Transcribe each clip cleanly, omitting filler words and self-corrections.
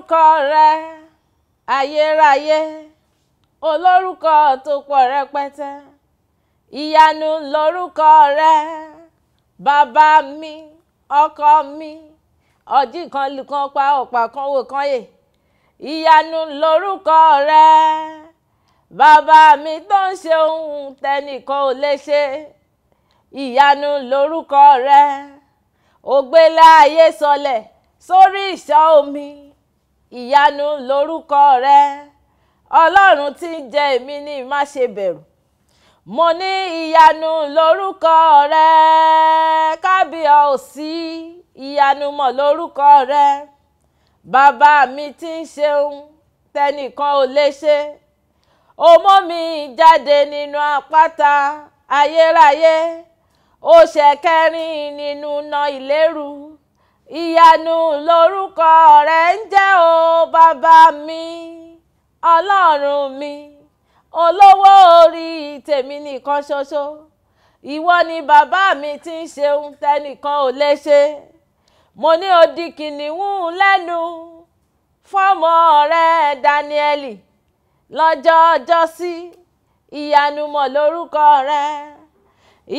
Lórúkọ rẹ ayérayé, olórúkọ tó pọ̀ rẹpẹtẹ. Ìyanu lórúkọ rẹ, bàbá mi, ọkọ mi, ọjí kan lùkan pa ọ̀pá kan wò kan yè. Ìyanu lórúkọ rẹ, bàbá mi tó ń ṣe ohun tẹnìkan ò lè ṣe. Ìyanu lórúkọ rẹ, ògbélé ayé sọlẹ̀ sórí ìṣàn omi. Ìyanu lórúkọ rẹ, Ọlọ́run tí ń jẹ èmi ní má ṣe bẹ̀rù. Mo ní ìyanu lórúkọ rẹ, kábíyèsí, ìyanu mọ̀ lórúkọ rẹ, bàbá mi tí ń ṣe ohun tẹnìkan ò lè ṣe. Ó mú mi jáde nínú àpáta ayérayé, ó ṣẹ̀kẹrin nínú iná ìléru. Ìyanu lórúkọ rẹ ń jẹ́ o bàbá mi, Ọlọ́run mi, olówó orí tèmi nìkan ṣoṣo. Ìwọ ni bàbá mi tí ń ṣe ohun tẹnìkan ò lè ṣe. Mo ní odi kìnìún lẹ́nu fọ́mọ rẹ Dáníẹ́lì lọ́jọ́ ọjọ́sí. Ìyanu mọ̀ lórúkọ rẹ,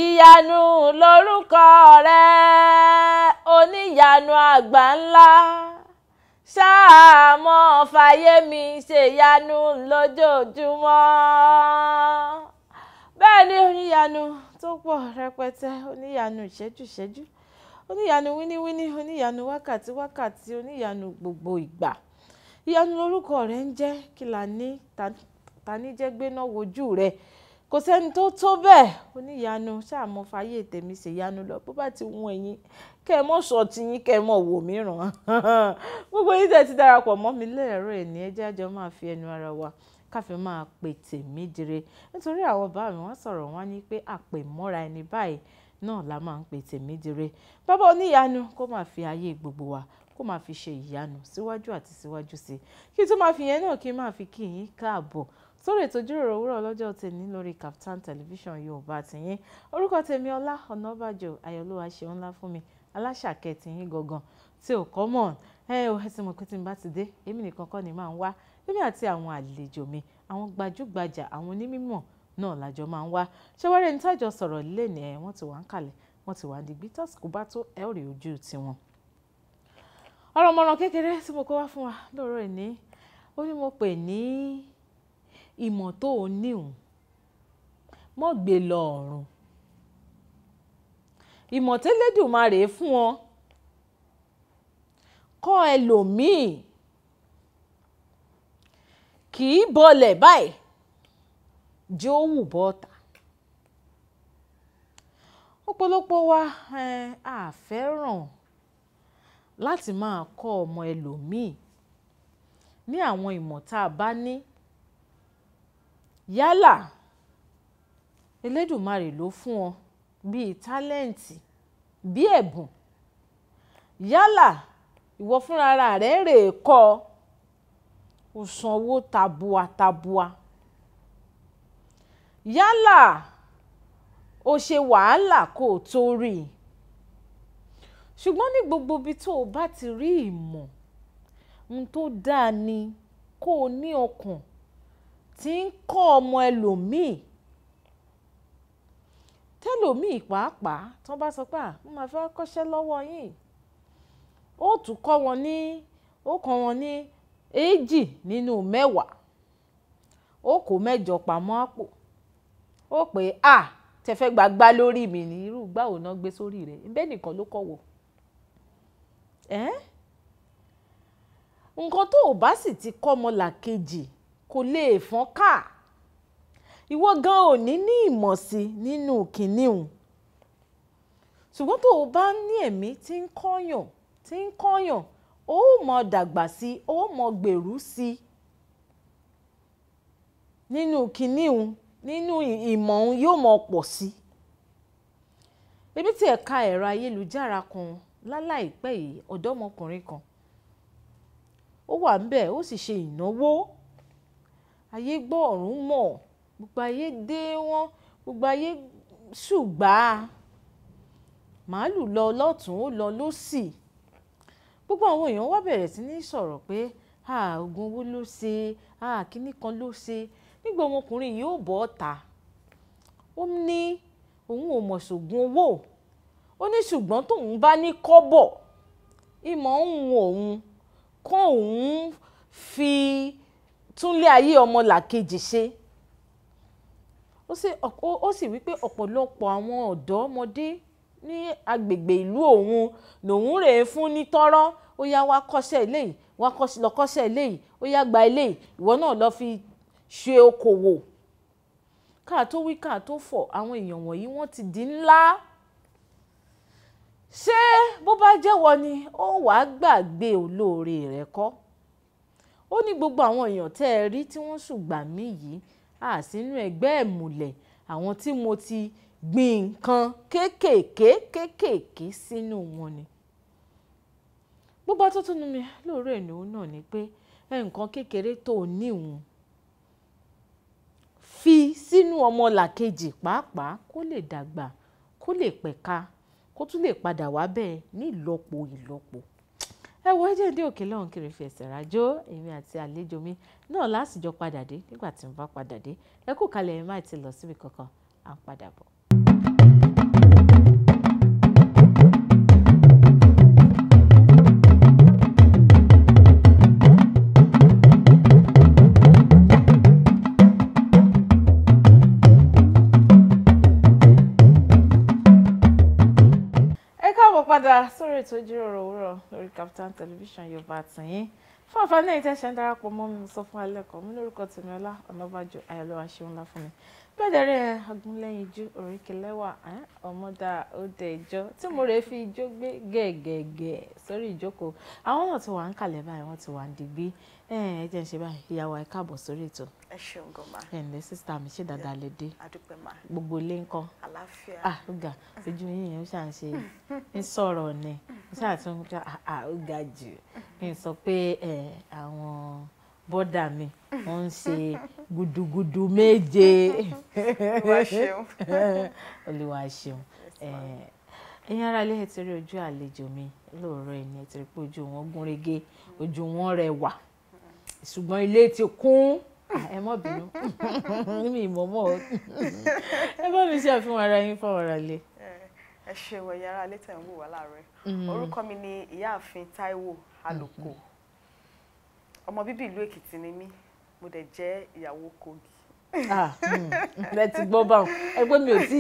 ìyanu lórúkọ rẹ, oníyanu àgbà ńlá. Ṣáà mọ́ fàyè mi ṣèyanu lójoojúmọ́. Bẹ́ẹ̀ ni oníyanu tó pọ̀ rẹpẹtẹ, oníyanu ìṣẹ́jú ìṣẹ́jú, oníyanu wíníwíní, oníyanu wákàtí wákàtí, oníyanu gbogbo ìgbà. Ìyanu lórúkọ rẹ ń jẹ́. Kí la ní ta ní jẹ́ gbéná wojú rẹ? Kò sẹ́ni tó tó bẹ́ẹ̀. Oníyanu ṣáà mọ́ fàyè tèmi ṣèyanu lọ. Bó bá ti wù ẹ̀yin, kẹ́ ẹ mọ́ sọ ti yín, kẹ́ ẹ mọ́ wò mí ràn. Gbogbo yín tẹ́ ti darapọ̀ mọ́ mi lẹ́ẹ̀rọ ẹ̀ní, ẹ jẹ́ àjọ máa fi ẹnu ara wa ká fi máa pè tèmi dire. Nítorí àwọn bàbá mi wọ́n sọ̀rọ̀ wọ́n ní pé àpèmọ́ra ẹni báyìí náà la máa ń pè tèmi dire. Bàbá oníyanu kó máa fi ayé gbogbo wa, kó máa fi ṣe ìyanu síwájú àti síwájú sí i. Kí n tó máa fi yẹn náà kí n máa fi kí yín káàbọ̀ sórí ètò ìjíròrò òwúrọ̀ lọ́jọ́ tèmi lórí Kaftan Television Yorùbá tiyín. Orúkọ tèmi Ọlá Ọ̀nàbàjò Ayọ̀lúwa ṣe ńlá fún mi, aláṣàkẹ́ tiyín gangan tí ò kọ́ mọ̀. Ẹ ò ẹ ti mọ̀ pé tí n bá ti dé, èmi nìkan kọ́ ni màá ń wá. Èmi àti àwọn àlejò mi, àwọn gbajúgbajà, àwọn onímọ̀ náà làjọ máa ń wá. Ṣé wá rí ẹni tí àjọ sọ̀rọ̀ lénìí ẹ, wọ́n ti wà ń kalẹ̀, wọ́n ti wà ń digbí, tásìkò bá tó ẹ ó rí ojú tiwọn. Ọ̀rọ̀ mọ̀ràn kékeré tí mo kó wá fún wa lóòrọ̀ òní, ó ní mo pè ní ìmọ̀ tó o níhun, mọ́ gbé lọ ọ̀run. Ìmọ̀ tí Elédùmarè fún ọ, kọ́ ẹlòmíì, kì í bọlẹ̀ báyìí, jẹ́ ó wù bọ́ta. Ọ̀pọ̀lọpọ̀ wa, a fẹ́ràn láti máa kọ́ ọmọ ẹlòmíì ní àwọn ìmọ̀ tá a bá ní. Yálà, Elédùmarè ló fún ọ bí tálẹ́ǹtì, bí ẹ̀bùn. Yálà, ìwọ fúnra ra rẹ rè kọ́, o sanwó tabua tabua. Yálà, o ṣe wàhálà kó o tó rí. Ṣùgbọ́n ní gbogbo ibi tó o bá ti rí ìmọ̀, ohun tó dáa ni kó o ní ọkàn tí ń kọ́ ọmọ ẹlòmíì. Tẹ́lòmíì pàápàá tí wọ́n bá sọ pé à, mo máa fẹ́ kọ́ṣẹ́ lọ́wọ́ yín. Ó tún kọ́ wọn ní, ó kọ́ wọn ní èjì nínú mẹ́wàá. Ó kó mẹ́jọ pamọ́ àpò. Ó pé à, tẹ fẹ́ gba gbá lórí mi ní irú ìgbà wo náà gbé sórí rẹ̀. Ǹbẹ́ nìkan ló kọ́ wọ. Ẹ́? Ǹkan tó ò bá sì ti kọ́ ọmọ làkejì kò lè fọ́n ká. Ìwọ gan ò ní ní ìmọ̀ sí nínú kìnìún. Ṣùgbọ́n tó o bá ní ẹ̀mí tí ń kọ́yàn, tí ń kọ́yàn, ó mọ dàgbà sí, ó mọ gbèrú sí nínú kìnìún, nínú ìmọ̀ òun yóò mọ pọ̀ sí. Èmi tí ẹ̀ka ẹ̀rọ ayélujára kan láláìpẹ́ yìí, ọ̀dọ́mọkùnrin kan. Ó wà níbẹ̀, ó sì ṣe ìnáwó. Ayé gbọ́ ọ̀run mọ̀, gbogbo ayé dé wọ́n, gbogbo ayé ṣùgbà. Màálù lọ lọ́tùn, ó lọ lósì. Gbogbo àwọn èèyàn wá bẹ̀rẹ̀ sí ní sọ̀rọ̀ pé Oògùn owó ló ṣe, kíní kan ló ṣe. Nígbà ọmọkùnrin yìí ó bọ́ ọ̀tá, ó ní òun ò mọ̀ ṣògùn owó. Ó ní ṣùgbọ́n tóun bá ní kọ́bọ̀, ìmọ̀ ń wun òun kó òun fi túnlé ayé ọmọlàkejì ṣe. Ó sì wí pé ọ̀pọ̀lọpọ̀ àwọn ọ̀dọ́mọdé ní agbègbè ìlú òun lòun rèé fún ní tọ́rọ́. Ó yá wá kọ́ṣẹ́ eléyìí, wá lọ kọ́ṣẹ́ eléyìí, ó yá gba eléyìí, ìwọ náà lọ fi ṣe okòwò. Káà tó wí káà tó fọ̀, àwọn èèyàn wọ̀nyí wọ́n ti di ńlá. Ṣé bó bá jẹ́wọ́ ni ó wàá gbàgbé olóore rẹ̀ kọ́? Ó ní gbogbo àwọn èèyàn tẹ́ ẹ rí tí wọ́n ṣùgbà mí yìí, à sínú ẹgbẹ́ ìmùlẹ̀ àwọn tí mo ti gbin nǹkan kéékèèké kéékèèké sínú wọn ni. Gbogbo atótónu mi lóòrè ìnáwó náà ni pé nǹkan kékeré tó ní òun fi sínú ọmọlàkejì pàápàá kó lè dàgbà, kó lè pẹ̀ka, kó tún lè padà wá bẹ́ẹ̀ ní ìlọ́po ìlọ́po. Ẹ wo ẹ jẹ́ dé òkè lọ́hùn kiri fi ẹsẹ̀ rajó. Èmi àti àlejò mi náà lásìjọ padà dé. Nígbà tí mo bá padà dé, ẹ kú kalẹ̀, ẹ má ti lọ síbi kankan, à ń padà bọ̀. Padà sórí ètò ìjíròrò òwúrọ̀ lórí Kaftan Television Yorùbá tìyín. Fún àǹfààní ẹ̀yin tẹ́ ṣe ń darapọ̀ mọ́ mi, mo sọ fún alẹ́ kan mi lórúkọ Tèmíọlá Ọ̀nàbàjọ Ayọ̀lọ́wà ṣeun ńlá fún mi. Bẹ́ẹ̀ dẹ̀rẹ́ Agúnlẹ́yinjú Òrékelẹ́wà ọmọdà òde ìjọ tí mo rè fi ijó gbé gẹ̀gẹ̀gẹ̀ sórí ìjókòó. Àwọn náà ti wà ń kalẹ̀ báyìí, wọ́n ti wà ń digbí. Ẹ jẹ́ ń ṣe báyìí, ìyàwó ẹ káàbọ̀ sórí ètò. Ẹ ṣeun gan ma. Ẹ ǹlẹ́ sísá mi, ṣé dáadáa lẹ dé? Adúpẹ́ ma. Gbogbo ilé ńkọ́? Àlàáfíà. Ó ga, ojú yín yẹn ó ṣà ń ṣe ń sọ̀rọ̀ ni, ó ṣà tún ń ó ga jù. Kí n sọ pé àwọn bọ́dà mi wọ́n ń ṣe gudugudu méje. Olúwa ṣeun. Olúwa ṣeun. Ẹ̀yin ará ilé, ẹ ti rí ojú àlejò mi lóòrọ̀ ẹni, ẹ ti rí pé ojú wọn gúnrégé, ojú wọn rẹwà, ṣùgbọ́n ilé ti kún. Ẹ má bínú, mi ìmọ̀ọ́mọ̀ ẹ bá mi ṣe àfihàn ara yín fáwọn ará ilé. Ẹ ṣeun ẹ̀yin ará ilé tẹ̀ ń wò wá láàárọ̀. Orúkọ mi ni Ìyáàfin Táíwò Àlùkò. Ọmọ bíbí ìlú Èkìtì ni mí, mo dẹ̀ jẹ́ ìyàwó Kogi. Ẹ ti gbọ́ báwọn, ẹgbẹ́ mi ò tí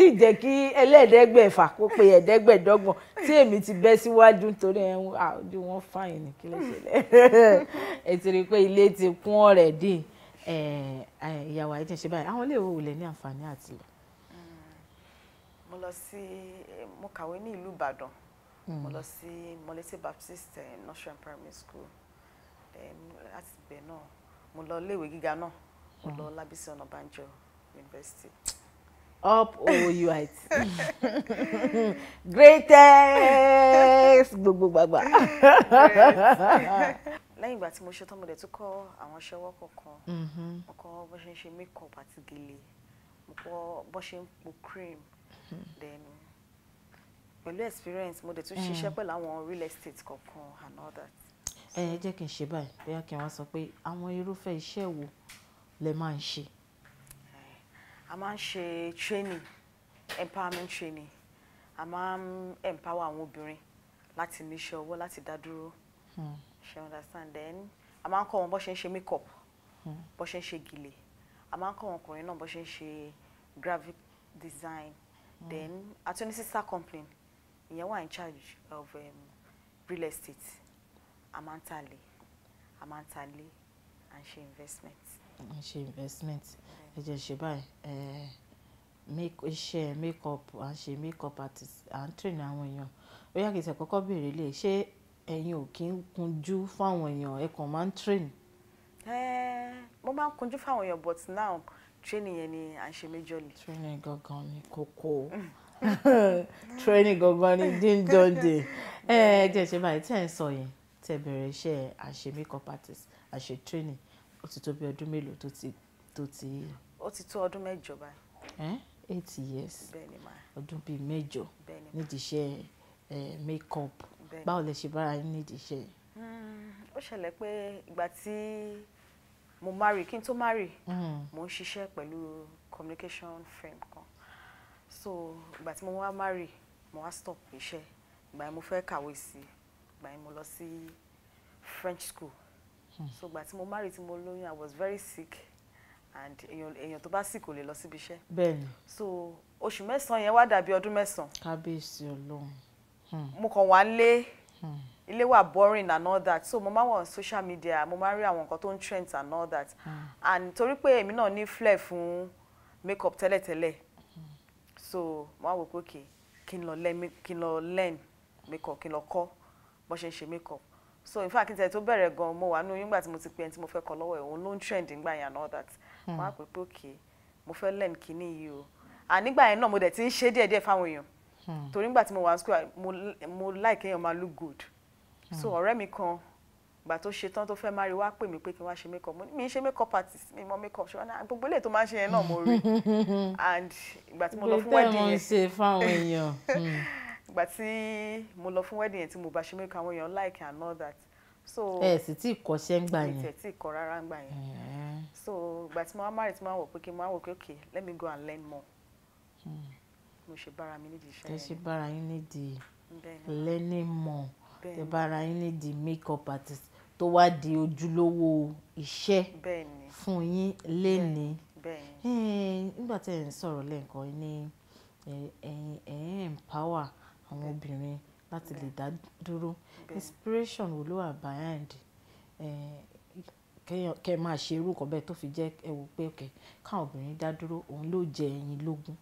ì jẹ́ kí ẹlẹ́ẹ̀ẹ́dẹ́gbẹ̀fà kó pe ẹ̀ẹ́dẹ́gbẹ̀dọ́gbọ̀n tí èmi ti bẹ́ síwájú nítorí ojú wọn fàyìn ní kí ló ṣẹlẹ̀. Ẹ ti rí i pé ilé ti kún already. Ìyàwó àyè ti ṣe báyìí, àwọn iléèwé wo lẹ ní àǹfààní àti lọ? Mo lọ sí, mo kàwé ní ìlú Ìbàdàn. Mo lọ sí Molete Baptist Nursery and Primary School. Láti ibẹ̀ náà mo lọ iléèwé gíga náà. Mo lọ Lábísí Ọ̀nàbànjọ University. Up OUIT. Greatest gbogbo gbàgbà. Lẹ́yìn ìgbà tí mo ṣetán, mo dẹ̀ tún kọ́ àwọn iṣẹ́ ọwọ́ kọ̀ọ̀kan. Mo kọ́ bó ṣe ń ṣe makeup àti gèlè. Mo kọ́ bó ṣe ń po cream. Then pẹ̀lú experience, mo dẹ̀ tún ṣiṣẹ́ pẹ̀lú àwọn real estate kọ̀ọ̀kan and all that. Ẹ jẹ́ kí n ṣe báyìí, bóyá kí n wá sọ pé àwọn irúfẹ́ iṣẹ́ wo lẹ máa ń ṣe? A máa ń ṣe training, empowerment training. A máa ń empower àwọn obìnrin láti ní iṣẹ́ ọwọ́, láti dá dúró. Ṣé understand? Then a máa ń kọ́ wọn bó ṣe ń ṣe makeup, bó ṣe ń ṣe gèlè. A máa ń kọ́ wọn ọkùnrin náà bó ṣe ń ṣe graphic design. Then a tún ní sister company, ìyẹn wà in charge of real estate. A máa ń talé, a máa ń talé, à ń ṣe investment. Ń ṣe investment. Ẹ jẹ́ ṣe báyìí, iṣẹ́ makeup, à ń ṣe makeup artist, à ń train àwọn èèyàn. Bóyá kì í ṣe kọ́kọ́ béèrè lè ṣé ẹ̀yin ò kí ń kunjú fáwọn èèyàn, ẹ kàn máa ń train? Mo máa ń kunjú fáwọn èèyàn, but now training yẹn ni à ń ṣe majorly. Training gangan ni kókó. Training gangan ni díndíndín. Ẹ jẹ́ ṣe báyìí tí ẹ̀ ń sọ yẹn, tí ẹ bẹ̀rẹ̀ iṣẹ́ à ń ṣe makeup artist, à ń ṣe training, ó ti tó bí ọdún mélòó tó ti. Ó ti tó ọdún mẹ́jọ báyìí. 8 years. Bẹ́ẹ̀ni ma. Ọdún bíi mẹ́jọ nídìí iṣẹ́ makeup. Báwo lẹ ṣe bára yín nídìí iṣẹ́ yìí? Ó Ó ṣẹlẹ̀ pé ìgbà tí mo marry, kí n tó marry, mo ń ṣiṣẹ́ pẹ̀lú communication firm kan. So ìgbà tí mo wá marry, mo wá stop iṣẹ́. Ìgbà yẹn mo fẹ́ kàwé sí, ìgbà yẹn mo lọ sí French school. So ìgbà tí mo marry, tí mo lóyún, I was very sick, and èèyàn tó bá sick kò lè lọ síbi iṣẹ́. So oṣù 9 yẹn wá dàbí ọdún 9. Kábíyèsí Ọlọ́run. Mo kàn wá lé, ilé wà boring and all that. So mo máa ń wà on social media, mo máa ń rí àwọn nǹkan tó ń trend and all that, and torí pé èmi náà ní flair fún makeup tẹ́lẹ̀tẹ́lẹ̀, so mo wá wò pé okay, kí n lọ learn makeup, kí n lọ kọ́ bó ṣe ń ṣe makeup. So in fact, kí n tẹ̀ tó bẹ̀rẹ̀ gan, mo wà nínú oyún nígbà tí mo ti pe ẹni tí mo fẹ́ kọ́ lọ́wọ́ ẹ̀, òun ló ń trend nígbà yẹn and all that. Mo wá pè pé okay, mo fẹ́ learn kíní yìí o. And nígbà yẹn náà, mo dẹ̀ ti ń ṣe díẹ̀díẹ̀ fáwọn èèyàn, torí nígbà tí mo wà ní school, mo like kéèyàn máa look good. So ọ̀rẹ́ mi kan, ìgbà tó ṣe tán tó fẹ́ marry, wá pè mí pé kí n wá ṣe makeup. Mo ní mi ń ṣe makeup artist, mi mọ makeup ṣe. Wọn ní gbogbo eléyìí tó máa ń ṣe yẹn náà mo rí. And ìgbà tí mo lọ fún wedding yẹn, yẹn, ṣe fáwọn èèyàn. Ìgbà tí mo lọ fún wedding yẹn, tí mo bá ṣe makeup, àwọn èèyàn like and all that. So Ẹ sì tí ì kọ́ṣẹ́ ń gbà mi yẹn? Tiẹ̀ tí ì kọ́ rárá ń gbà yẹn. So ìgbà tí mo wá marry, tí mo wá wò pé kí n máa wò pé okay, let me go and learn more, mo ṣe bára mi nídìí iṣẹ́ Tẹ ṣe yẹn. bára yín nídìí Bẹ́ẹ̀ ni. learning more, tẹ Bẹ́ẹ̀ ni. bára yín nídìí makeup artist tó wá di ojúlówó iṣẹ́ Bẹ́ẹ̀ ni. fún yín lénìí. Bẹ́ẹ̀ ni. Nígbà tí ẹ̀ ń sọ̀rọ̀ lẹ́ẹ̀kan ní ẹ̀yin ẹ̀ ń empower àwọn obìnrin láti lè dá dúró. Inspiration wo ló wà behind kẹ́ ẹ máa ṣe irú nǹkan bẹ́ẹ̀, tó fi jẹ́ ẹ wò pé okay, káwọn obìnrin dá dúró, òun ló jẹ ẹ̀yin lógún?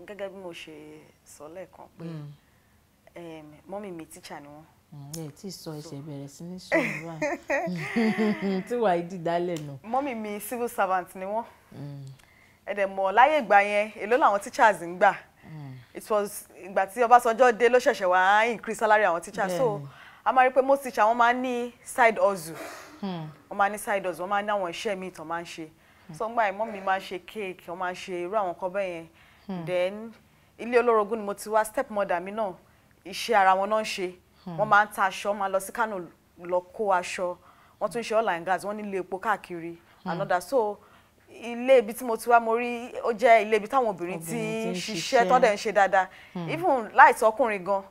Gẹ́gẹ́ bí mo ṣe sọ lẹ́ẹ̀kan pé mummy mi, teacher ni wọ́n. Ẹ tí ì sọ, ẹsẹ̀ bẹ̀rẹ̀ sí ní sọ̀rọ̀ báyìí tí wàá dídálẹ̀ nù. Mummy mi, civil servant ni wọ́n. Ẹ dẹ̀ mọ̀ láyé ìgbà yẹn, èló làwọn teachers ń gbà? It was ìgbà tí Ọbásanjọ́ dé ló ṣẹ̀ṣẹ̀ wá increase salary àwọn teachers. So a máa rí pé most teachers, wọ́n máa ń ní side hustle, wọ́n máa ń ní side hustle, wọ́n máa ń ní àwọn iṣẹ́ míì tán máa ń ṣe. So ńgbà yẹn, mummy máa ń ṣe cake, wọ́n máa ń ṣe irú àwọn nǹkan bẹ́ẹ̀ yẹn. Then ilé olórogún ni mo ti wá. Stepmother mi náà, iṣẹ́ ara wọn náà ń ṣe. Wọ́n máa ń ta aṣọ, wọ́n máa lọ sí Kánò lọ kó aṣọ, wọ́n tún ń ṣe oil and gas, wọ́n nílé epo káàkiri and other. So ilé ibi tí mo ti wá, mo rí ó jẹ́ ilé ibi táwọn obìnrin ti Obìnrin ń ti ń ṣiṣẹ́, ṣiṣẹ́. tó dẹ̀ ń ṣe dáadáa. Even láìsí ọkùnrin gan,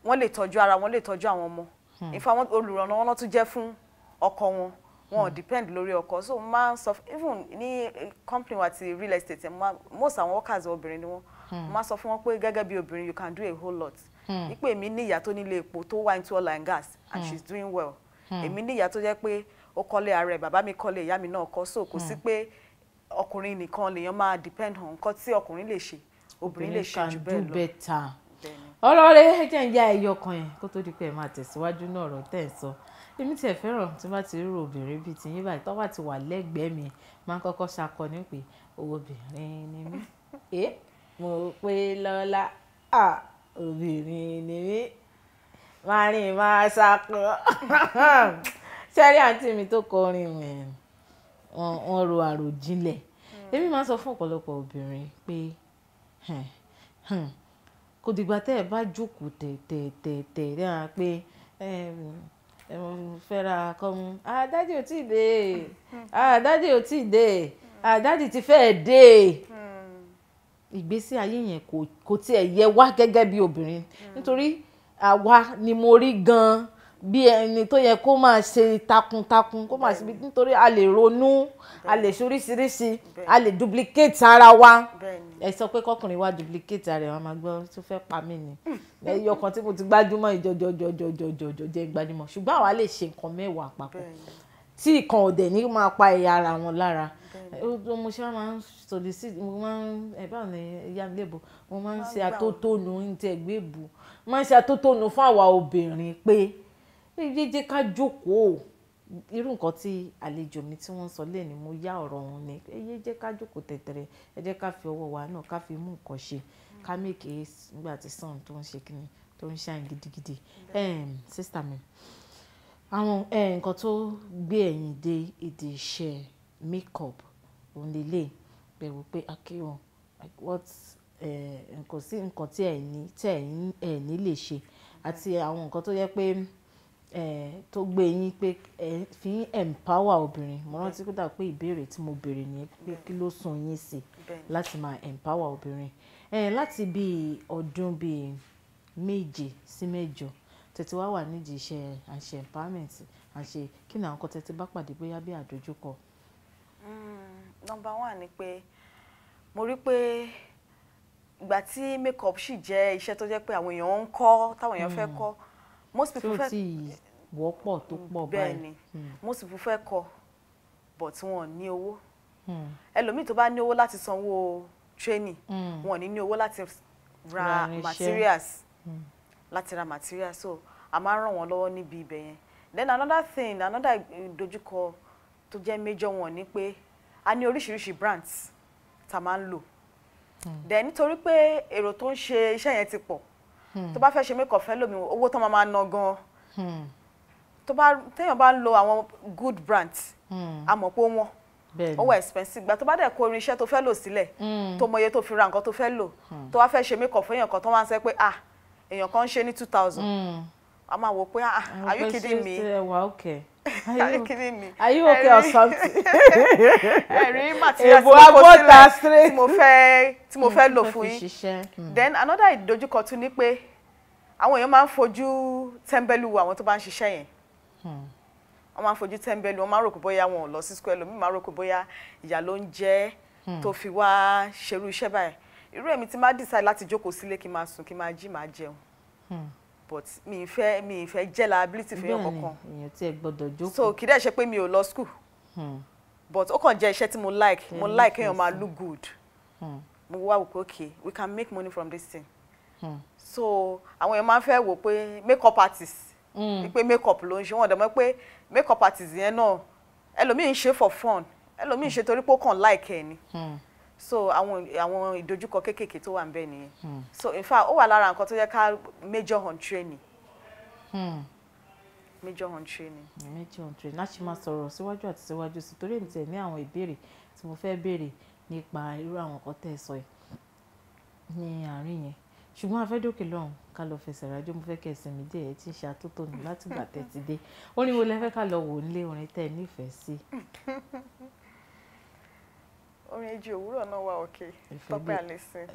wọ́n lè tọ́jú ara wọn, lè tọ́jú àwọn ọmọ. In fact, wọ́n olùrànlọ́wọ́ náà tún jẹ́ fún ọkọ wọn, wọn ò depend lórí ọkọ. So mo máa ń sọ, even ní company wa ti real estate, most àwọn workers, obìnrin ni wọ́n. Mo máa sọ fún wọn pé gẹ́gẹ́ bí obìnrin, you can do a whole lot. Wípé èmi ní ìyá tó nílé epo tó wà into oil and gas and she's doing well. Èmi ní ìyá tó jẹ́ pé ó kọ́lé ara ẹ̀, bàbá mi kọ́lé, ìyá mi náà kọ́. So kò sí pé ọkùnrin nìkan lèèyàn máa depend on. Nǹkan tí ọkùnrin lè ṣe, obìnrin lè ṣe jù Can bẹ́ẹ̀ do lọ. better. Bẹ́ẹ̀ ni. Ọ̀rọ̀ rẹ̀, ẹ jẹ́ ń ya ẹyọ kan yẹn kó tó di pé ẹ máa tẹ̀síwájú náà ọ̀rọ̀ tẹ̀ ń sọ. Èmi tiẹ̀ fẹ́ràn tí bá ti rí obìnrin bíi tiyín báyìí tó bá ti wà lẹ́gbẹ̀ẹ́ mi, máa ń kọ́kọ́ ṣakọ ní pé obìnrin ni mí, ẹ mo pé lọ́lá, à obìnrin ni mí, máa rìn máa ṣakọ. Ṣẹ́rí àǹtí mi tó kọrin ẹ̀, wọ́n ro àròjinlẹ̀. Èmi máa ń sọ fún ọ̀pọ̀lọpọ̀ obìnrin pé kò dìgbà tẹ́ ẹ bá jókòó tẹ̀ tẹ̀ tẹ̀ tẹ̀ dáa pé ẹ mo fẹ́ ra kọ́mú, ah, daddy ò tí ì dé, ah, daddy ò tí ì dé, ah, daddy ti fẹ́ dé. Ìgbésí ayé yẹn kò tiẹ̀ yẹ wá gẹ́gẹ́ bí obìnrin, nítorí àwa ni mo rí gan-an bí ẹni tó yẹ kó máa ṣe takuntakun, kó máa ṣe nítorí a lè ronú, a lè ṣe oríṣiríṣi, a lè duplicate ara wa. Ẹ sọ pé kọkùnrin wa duplicate ara ẹ, wọn máa gbọ́ tó fẹ́ pa mí ni. Ẹyọ kan tí mo ti gbájúmọ́ ìjọjọjọjọjọjọ jẹ́ gbájúmọ́, ṣùgbọ́n àwa lè ṣe nǹkan 10 papọ̀ tí ìkan ọ̀dẹ̀ ní máa pa ẹ̀yà ara wọn lára. Mo ṣe máa ń solicit, mo máa ń ẹ báwo ni ìyá mi lébo, mo máa ń ṣe atótónu ní ti ẹgbẹ́ ìbò, mo máa ń ṣe atótónu fún àwa obìnrin pé ẹ jẹ́ ká jókòó. Irú nǹkan tí àlejò mi tí wọ́n sọ lẹ́ni, mo yá ọ̀rọ̀ wọn ni, ẹ jẹ́ ká jókòó tẹ̀tẹ̀rẹ̀, ẹ jẹ́ ká fi ọwọ́ wa náà ká fi mú nǹkan ṣe, ká make hay nígbà tí sun tó ń ṣe kíni, tó ń shine gidigidi. Sister mi, àwọn nǹkan tó gbé ẹ̀yin dé ìdí iṣẹ́ makeup òun lélẹ̀ pẹ̀lú pé akéwọ̀n what nǹkan sí nǹkan tí ẹ̀ ní lè ṣe, àti àwọn nǹkan tó jẹ́ pé tó gbé yín pé ẹ fi ń empower obìnrin. Mo rántí kódà pé ìbéèrè tí mo béèrè nìyẹn pé kí ló sún yín sí láti máa empower obìnrin. Láti bí ọdún bíi 7 sí 8 tètè wá wà nídìí iṣẹ́ àṣẹ empowerment àṣẹ, kí ni àwọn nǹkan tètè bá pàdé bóyá bí àdójúkọ? Number one ni pé mo rí pé ìgbà tí makeup sì jẹ́ iṣẹ́ tó jẹ́ pé àwọn èèyàn ń kọ́, táwọn èèyàn fẹ́ kọ́. Most people fẹ́, tí ó ti wọ́pọ̀ tó pọ̀ báyìí. Bẹ́ẹ̀ ni, most people fẹ́ kọ́ but wọn ò ní owó. Ẹlòmíì tó bá ní owó láti sanwó training, wọn ò ní ní owó láti ra materials, láti ra materials. So a máa ń ràn wọ́n lọ́wọ́ níbi ibẹ̀ yẹn. Then another thing, another ìdojúkọ tó jẹ́ major one ni pé a ní oríṣiríṣi brands tá a máa ń lò. Then nítorí pé èrò tó ń ṣe iṣẹ́ yẹn ti pọ̀, tó bá fẹ́ ṣe makeup fẹ́ lómi, owó tó máa ná gan-an. Tó bá téèyàn bá ń lo àwọn good brands, a mọ̀ pé ó wọ́n, ó wà expensive. Gbà tó bá dẹ̀ kó irinṣẹ́ tó fẹ́ lò sílẹ̀, tó mọ iye tó fi ra nǹkan tó fẹ́ lò, tó wá fẹ́ ṣe makeup fún èèyàn kan tó wá ń sọ pé ah, èèyàn kan ń ṣe ní 2000, a máa wò pé ah, are you kidding me? Are you kidding me? Are you okay or something? Ẹ̀rí materials tí mo kó sílẹ̀ tí mo fẹ́ lò fún yín. Then another ìdojúkọ tún ni pé àwọn èèyàn máa ń fojú tẹ́ḿbẹ́lú àwọn tó bá ń ṣiṣẹ́ yẹn. Wọ́n máa ń fojú tẹ́ḿbẹ́lú, wọ́n máa ń rò pé bóyá wọn ò lọ sí school, ẹlòmíì máa ń rò pé bóyá ìyà ló ń jẹ tó fi wá ṣerú iṣẹ́ báyìí. Irú èmi tí máa decide láti jókòó sílé kí n máa sùn, kí n máa jí, máa jẹun. But mi ì fẹ́ jẹ́ liability fún èèyàn kankan. Èèyàn tí ẹ gbọ́dọ̀ jókòó. So kì í dẹ̀ ṣe pé mi ò lọ school. But ó kàn jẹ́ iṣẹ́ tí mo like. Mo like kéèyàn máa look good. Mo wá wò pé okay, we can make money from this thing. So àwọn èèyàn máa ń fẹ́ wò pé makeup artist, pé makeup ló ń ṣe. Wọ́n dẹ̀ mọ̀ pé makeup artist yẹn náà ẹlòmíì ń ṣe for fun, ẹlòmíì ń ṣe torí pé ó kàn like ẹ ni. So àwọn ìdojúkọ kéékèèké tó wà níbẹ̀ nìyẹn. So in fact ó wà lára nǹkan tó yẹ ká major on training. Major on training. Major on training. Láti máa sọ̀rọ̀ síwájú àti síwájú sí, torí èmi tiẹ̀ ní àwọn ìbéèrè tí mo fẹ́ béèrè nípa irú àwọn nǹkan tẹ́ ẹ sọ yìí ní àárín yẹn. Ṣùgbọ́n a fẹ́ dókè lọ́hùn ká lọ fẹsẹ̀ rájò. Mo fẹ́ kẹ́ ẹ sinmi díẹ̀, ẹ tí ń ṣe àtótónu látìgbà tẹ́ ti dé. Orin wo lẹ fẹ́ ká lọ wò nílé, orin tẹ́ ẹ nífẹ̀ẹ́ sí? Orin Èjì Òwúrọ̀ náà wà òkè, Tọ́pẹ́ Àlẹ́sìn.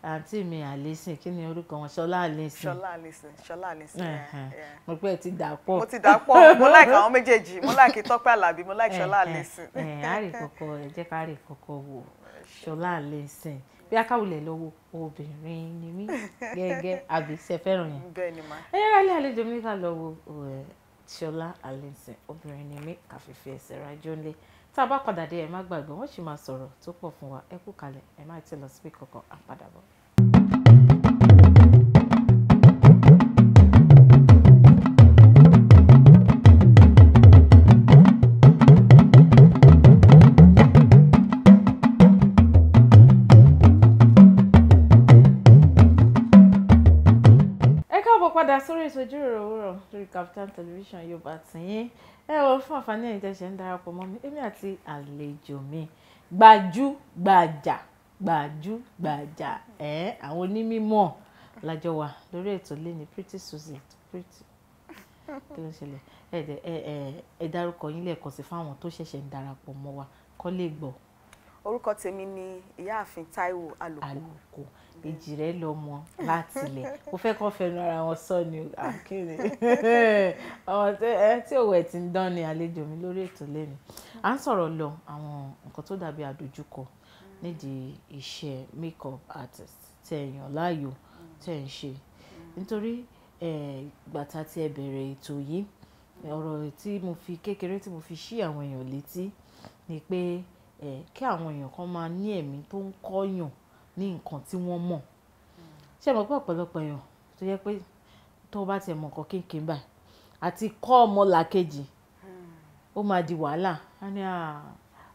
Àǹtí mi Àlẹ́sìn, kí ni orúkọ wọn? Ṣọlá Àlẹ́sìn. Ṣọlá Àlẹ́sìn, Ṣọlá Àlẹ́sìn. Mo pẹ́ ti dà pọ̀. Mo ti dà pọ̀, mo like àwọn méjèèjì, mo like Tọ́pẹ́ Àlàbí, mo like Ṣọlá Àlẹ́sìn. A rè kọ̀kọ̀, ẹ jẹ́ ká rè kọ̀kọ̀ wò Ṣọlá Àlẹ́sìn. Bí akáwulẹ̀ lọ́wọ́ obìnrin ni mí gẹ́gẹ́, àbí ṣe fẹ́ràn yẹn? Bẹ́ẹ̀ ni mà. Ẹ yára lé àlejò mi ká lọ wo Ṣọlá Àlẹ́sìn, obìnrin ni mí, kàfífì ẹsẹ̀ rájọ́ ńlẹ̀. Tá a bá padà dé, ẹ má gbàgbé, wọ́n sì máa sọ̀rọ̀ tó pọ̀ fún wa. Ẹ kú kalẹ̀, ẹ má ti lọ síbi kankan, à ń padà bọ̀. Ẹ káàbọ̀ padà sórí ètò Ìjíròrò Òwúrọ̀ lórí Kaftan Television Yorùbá tìyín. Ẹ wọ fún àǹfààní ẹ̀yin tẹ́ ṣe ń darapọ̀ mọ́ mi, èmi àti àlejò mi gbajúgbajà gbajúgbajà àwọn onímọ̀ lájọ wà lórí ètò lẹ́ni Pretty Suzy. Pretty, kí ló ń ṣẹlẹ̀? Ẹ dárúkọ yín lẹ́ẹ̀kan sí fáwọn tó ṣẹ̀ṣẹ̀ ń darapọ̀ mọ́ wa kó lè gbọ́. Orúkọ tèmi ni Ìyáàfin Táíwò Àlùkò. Àlùkò, èjì rẹ lọmọ láti ilẹ̀. Mo fẹ́ kọ́ fẹnu ara wọn sọ ni àkèrè ọmọ tí òwò ẹ̀ ti ń dán ni àlejò mi lórí ètò lẹ́nu. À ń sọ̀rọ̀ lọ àwọn nǹkan tó dàbí àdójúkọ nídìí iṣẹ́ makeup artist tẹ̀ yàn láàyò tẹ̀ ń ṣe. Nítorí gbàtà tí ẹ bẹ̀rẹ̀ ètò yìí, ọ̀rọ̀ tí mo fi kékeré tí mo fi ṣí àwọn èèyàn létí ni pé kí àwọn èèyàn kan máa ní ẹ̀mí tó ń kọ́yàn ní nǹkan tí wọ́n mọ̀. Ṣé ẹ mọ̀ pé ọ̀pọ̀lọpọ̀ èèyàn tó yẹ pé tó bá ti mọ̀ nǹkan kéékèèké báyìí àti kọ́ ọmọ làkejì, ó máa di wàhálà. Á ní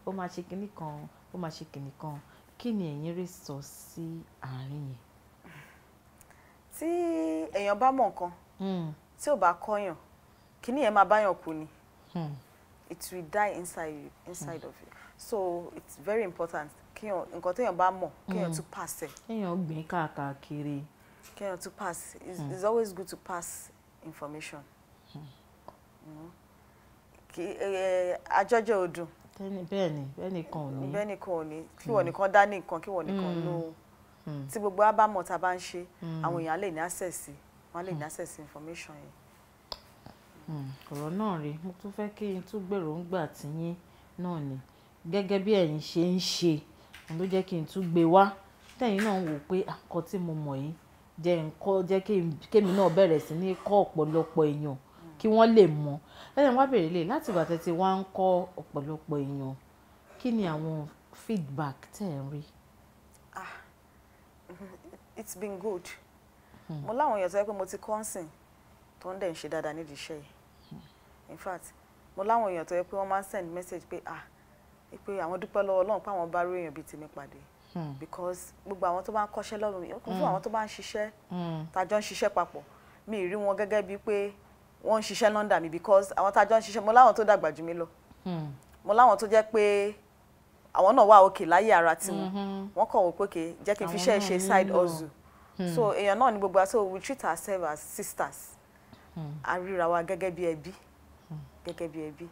ó máa ṣe kinní kan, ó máa ṣe kinní kan. Kí ni ẹ̀yin rí sọ sí àárín yẹn? Tí èèyàn bá mọ̀ nǹkan tí ò bá kọ́yàn, kinní yẹn máa báyàn kú ni. It will die inside you, inside of you. So it's very important kéèyàn, nǹkan téèyàn bá mọ̀, kéèyàn tún pass ẹ̀. Kéèyàn gbìn káàkiri. Kéèyàn tún pass. It's always good to pass information. You know? Kí àjọjẹ ò dùn. Bẹ́ẹ̀ ni, bẹ́ẹ̀ nìkan ò ní. Bẹ́ẹ̀ nìkan ò ní, kí wọ́n nìkan dá ní nǹkan, kí wọ́n nìkan ló. Tí gbogbo wa bá mọ̀ tá a bá ń ṣe, àwọn èèyàn á lè ní access sí, wọ́n á lè ní access sí information yẹn. Ọ̀rọ̀ náà rèé, mo tún fẹ́ kí n tún gbèròǹgbà tiyín náà ni gẹ́gẹ́ bí ẹ̀yin ṣe ń ṣe, òun ló jẹ́ kí n tún gbé wá. Tẹ̀yin náà ń wò pé nǹkan tí mo mọ̀ yìí jẹ́ nǹkan jẹ́ kémi náà bẹ̀rẹ̀ sí ní kọ́ ọ̀pọ̀lọpọ̀ èèyàn kí wọ́n lè mọ̀. Ẹ jẹ́ n wá bèrè lè láti ìgbà tẹ́ ti wá ń kọ́ ọ̀pọ̀lọpọ̀ èèyàn, kí ni àwọn feedback tẹ́ ẹ̀ ń rí? Ah, it's been good. Mo láwọn èèyàn tó jẹ́ pé mo ti kọ́ ń sìn tó ń dẹ̀ ń ṣe dáadáa nídìí iṣẹ́ yìí. In fact, mo láwọn èèyàn tó jẹ́ pé wọ́n máa ń send message pé, ah, pé àwọn dúpẹ́ lọ́wọ́ Ọlọ́run pé àwọn bá rí èèyàn bíi tèmi pàdé. Because gbogbo àwọn tó bá ń kọ́ṣẹ́ lọ́wọ́ mi, fún àwọn tó bá ń ṣiṣẹ́, tá jọ ń ṣiṣẹ́ papọ̀, mi ì rí wọn gẹ́gẹ́ bíi pé wọ́n ń ṣiṣẹ́ l'under mi, because àwọn tá jọ ń ṣiṣẹ́, mo láwọn tó dàgbà jù mí lọ. Mo láwọn tó jẹ́ pé àwọn náà wà okay láyé ara tiwọn. Wọ́n kàn wò pé okay, jẹ́ kí n fi iṣẹ́ ṣe side hustle. So èèyàn náà ni gbogbo wa, so we treat ourselves as sisters. A ríra wa gẹ́gẹ́ bí ẹbí. Gẹ́gẹ́ bí ẹbí.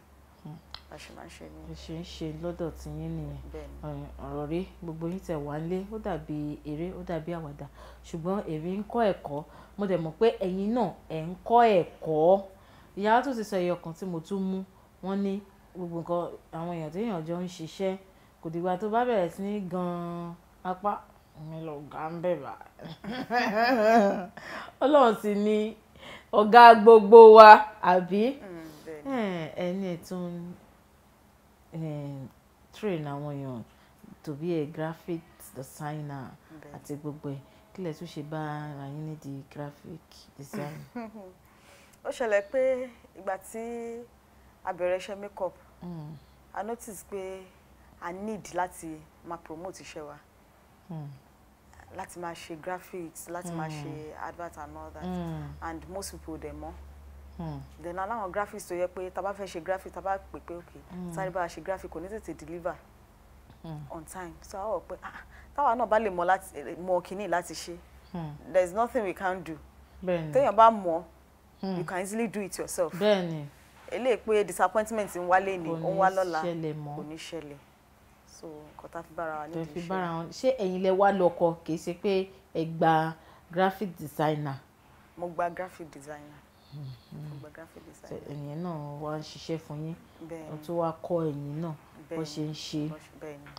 Bá ṣe máa ń ṣe nìyẹn. Ẹ ṣe ń ṣe lọ́dọ̀ tiyín nìyẹn. Bẹ́ẹ̀ni. Ọ̀rọ̀ rí, gbogbo yín tẹ̀ wá nílé, ó dàbí eré, ó dàbí àwàdà. Ṣùgbọ́n èmi ń kọ́ ẹ̀kọ́. Mo dẹ̀ mọ̀ pé ẹ̀yin náà ẹ̀ ń kọ́ ẹ̀kọ́. Ìyá tó ti sọ ẹyọ kan tí mo tún mú, wọ́n ní gbogbo nǹkan àwọn èèyàn tí èèyàn jọ ń ṣiṣẹ́ kò dìgbà tó bá bẹ̀rẹ̀ sí ní gan apá mi lọ̀gá ń bẹ̀ bá. Ọlọ́run sì ni ọ̀gá gbogbo wa, àbí? Bẹ́ẹ̀ni. Ẹni ẹ̀ tún train àwọn èèyàn to be a graphic designer àti gbogbo ẹ̀. Kí lẹ tún ṣe bá ara yín nídìí graphic design? Ó ṣẹlẹ̀ pé ìgbà tí a bẹ̀rẹ̀ iṣẹ́ makeup, a notice pé a need láti máa promote iṣẹ́ wa. Láti máa ṣe graphics, láti máa ṣe advert and all that. And most people dẹ̀ mọ̀. Then aláwọn graphics tó yẹ pé tá bá fẹ́ ṣe graphic, tá bá pè pé okay, sáré bá a ṣe graphic, kò ní tètè deliver on time. So a wò pé, ah, táwa náà bá lè mọ̀ láti mọ̀ kíní láti ṣe, there is nothing we can't do. Téèyàn bá mọ̀, you can easily do it yourself. Eléyìí pé disappointment ń wálé ni, Kò ó ń wá ní lọ́la, ṣẹlẹ̀ mọ́. Kò ní ṣẹlẹ̀. So nǹkan tá fi bára wa Tẹ nídìí fi iṣẹ́. bára wọn. Ṣé ẹ̀yin lẹ wá lọ́kọ, kì í ṣe pé ẹ gba graphic designer? Mo gba graphic designer. Mo gba graphic designer. Ẹ̀yin náà wá ń ṣiṣẹ́ fún yín. Bẹ́ẹ̀ni. Ó tún wá kọ́ ẹ̀yin náà bó ṣe ń ṣe. Bẹ́ẹ̀ni.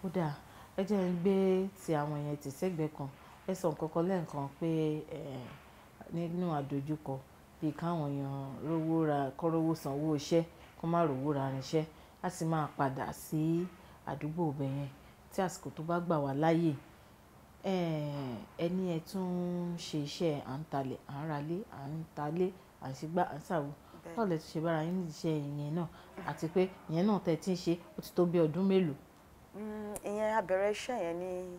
Kódà ẹ jẹ́ ń gbé ti àwọn èèyàn tì sẹ́gbẹ̀ẹ́ kan. Ẹ sọ nǹkan kan lẹ́ẹ̀kan pé nínú àdojúkọ bí káwọn èèyàn rówó ra, kó rówó sanwó iṣẹ́, kó má rówó ra irinṣẹ́, a sì máa padà sí àdúgbò ibẹ̀ yẹn tí àsìkò tó bá gbà wá láàyè. Ẹni ẹ tún ń ṣe iṣẹ́ à ń talẹ̀, à ń ralé, à ń talé, à ń ṣe gbá, à ń ṣàwo. Báwo lẹ tún ṣe bá ara yín nídìí iṣẹ́ ìyẹn náà? Àti pé ìyẹn náà tẹ tí ń ṣe, ó ti tó bí ọdún mélòó? Ìyẹn a bẹ̀rẹ̀ iṣẹ́ yẹn ní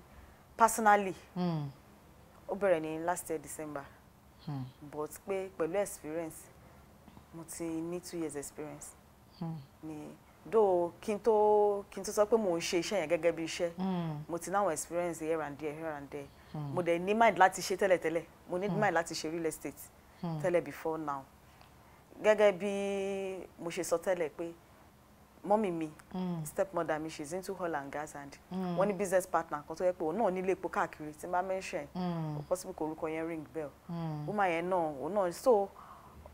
personally. Ó bẹ̀rẹ̀ ní last year December. But pé pẹ̀lú experience, mo ti ní 2 years experience. Ni though kí n tó sọ pé mò ń ṣe iṣẹ́ yẹn gẹ́gẹ́ bí iṣẹ́, mo ti náwọn experience here and there, here and there. Mo dẹ̀ ní mind láti ṣe tẹ́lẹ̀tẹ́lẹ̀. Mo ní mind láti ṣe real estate tẹ́lẹ̀ before now. Gẹ́gẹ́ bí mo ṣe sọ tẹ́lẹ̀ pé mummy mi, stepmother mi, she's into oil and gas, and wọ́n ní business partner kan tó yẹ pé òun náà nílé epo káàkiri. Tí n bá mention, ó possible kó orúkọ yẹn ring bell. Woman yẹn náà, òun náà, so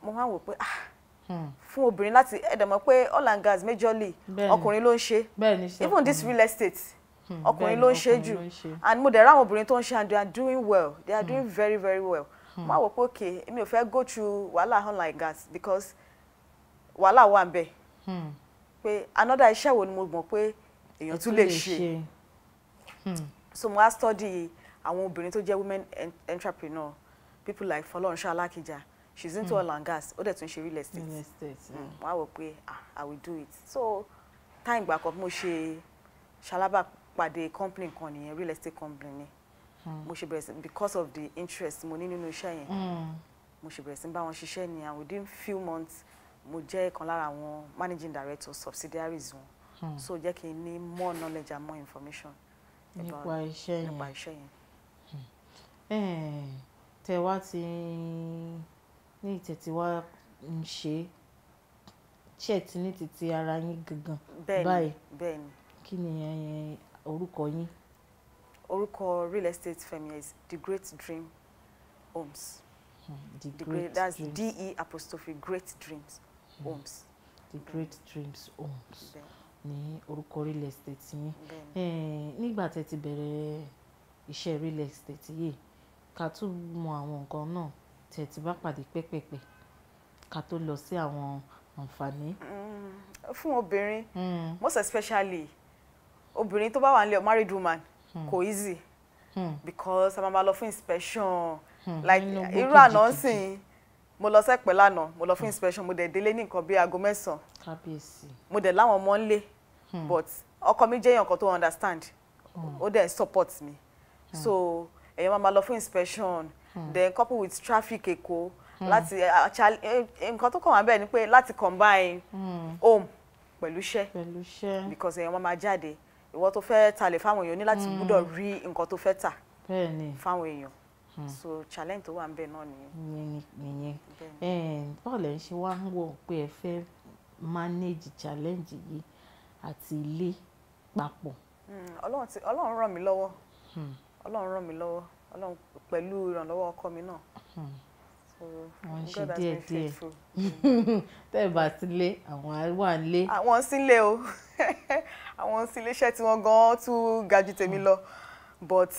mo máa ń wò pé, ah, fún obìnrin láti, ẹ dẹ̀ mọ̀ pé oil and gas majorly ọkùnrin ló ń ṣe. Bẹ́ẹ̀ni, ṣe Even this real estate, ọkùnrin ló ń ṣe ọkùnrin jù. ló ń ṣe. And mo dẹ̀ ráwọn obìnrin tó ń ṣe and they are doing well, they are doing very very well. Mo máa wò pé okay, èmi ò fẹ́ go through wàhálà oil and gas because wàhálà wà ń bẹ̀, pé another iṣẹ́ wo ni mo mọ̀ pé èèyàn tún lè ṣe. So mo wá study àwọn obìnrin tó jẹ́ women entrepreneur, people like Fọlọ́runṣọ́ Alákìjà. She's into oil and gas, ó dẹ̀ tún ṣe real estate. Real estate. Mo wá wò pé, ah, I will do it. So time gbà kan bí mo ṣe ṣalábàpàdé company kan nìyẹn, real estate company ni. Mo ṣe bẹ̀rẹ̀ sí, because of the interest mo ní nínú iṣẹ́ yẹn, mo ṣe bẹ̀rẹ̀ sí bá wọn ṣiṣẹ́ ni, and within few months mo jẹ́ kan lára àwọn managing director subsidiaries wọn. So jẹ́ kí n ní more knowledge and more information nípa iṣẹ́ yẹn. Nípa iṣẹ́ yẹn. Tẹ wá ti ní ìtẹ̀tí wá ń ṣe ṣe ti ní títí ara yín gangan báyìí? Bẹ́ẹ̀ni. Kí ni orúkọ yín? Orúkọ real estate firm is The Great Dream Homes. The The Great, Great, that's Dreams. D-E' Great Dreams Homes. The Great Dreams Homes ní orúkọ real estate yín. Bẹ́ẹ̀ni. Nígbà tẹ́ ti bẹ̀rẹ̀ iṣẹ́ real estate yìí, ká tún mọ àwọn nǹkan náà tẹ́ ti bá pàdé pẹ́pẹ́pẹ́ ká tó lọ sí àwọn àǹfààní. Fún obìnrin, most especially obìnrin tó bá wà nílé, married woman, kò easy because a máa lọ fún inspection, like irú àná sìn, mo lọ sẹ́pẹ̀ lánàá, mo lọ fún inspection, mo dẹ̀ délé ní nǹkan bíi aago 9. Kábíyèsí. Mo dẹ̀ láwọn ọmọ ńlé, but ọkọ mi jẹ́ èèyàn kan tó understand, ó dẹ̀ support mi. So èèyàn máa lọ fún inspection, then couple with traffic Èkó, láti nǹkan tó kàn wá bẹ́ẹ̀ ni pé láti combine home pẹ̀lú iṣẹ́, pẹ̀lú iṣẹ́, because èèyàn máa jáde, ìwọ tó fẹ́ talẹ̀ fáwọn èèyàn ní láti gbúdọ̀ rí nǹkan tó fẹ́ tà fáwọn èèyàn. So challenge tó wà níbẹ̀ náà nìyẹn. Nìyẹn. Báwo lẹ ń ṣe wá ń wò pé ẹ fẹ́ manage challenge yìí àti ilé papọ̀? Ọlọ́run ràn mí lọ́wọ́. Ọlọ́run ràn mí lọ́wọ́. Ọlọ́run pẹ̀lú ìrànlọ́wọ́ ọkọ mi náà. Wọ́n ń ṣe díẹ̀ díẹ̀. Tẹ́ ẹ bá sílé, àwọn wà nílé. Àwọn sílé o. Àwọn sílé, iṣẹ́ tí wọ́n gan-an tún ga ju tèmi lọ. But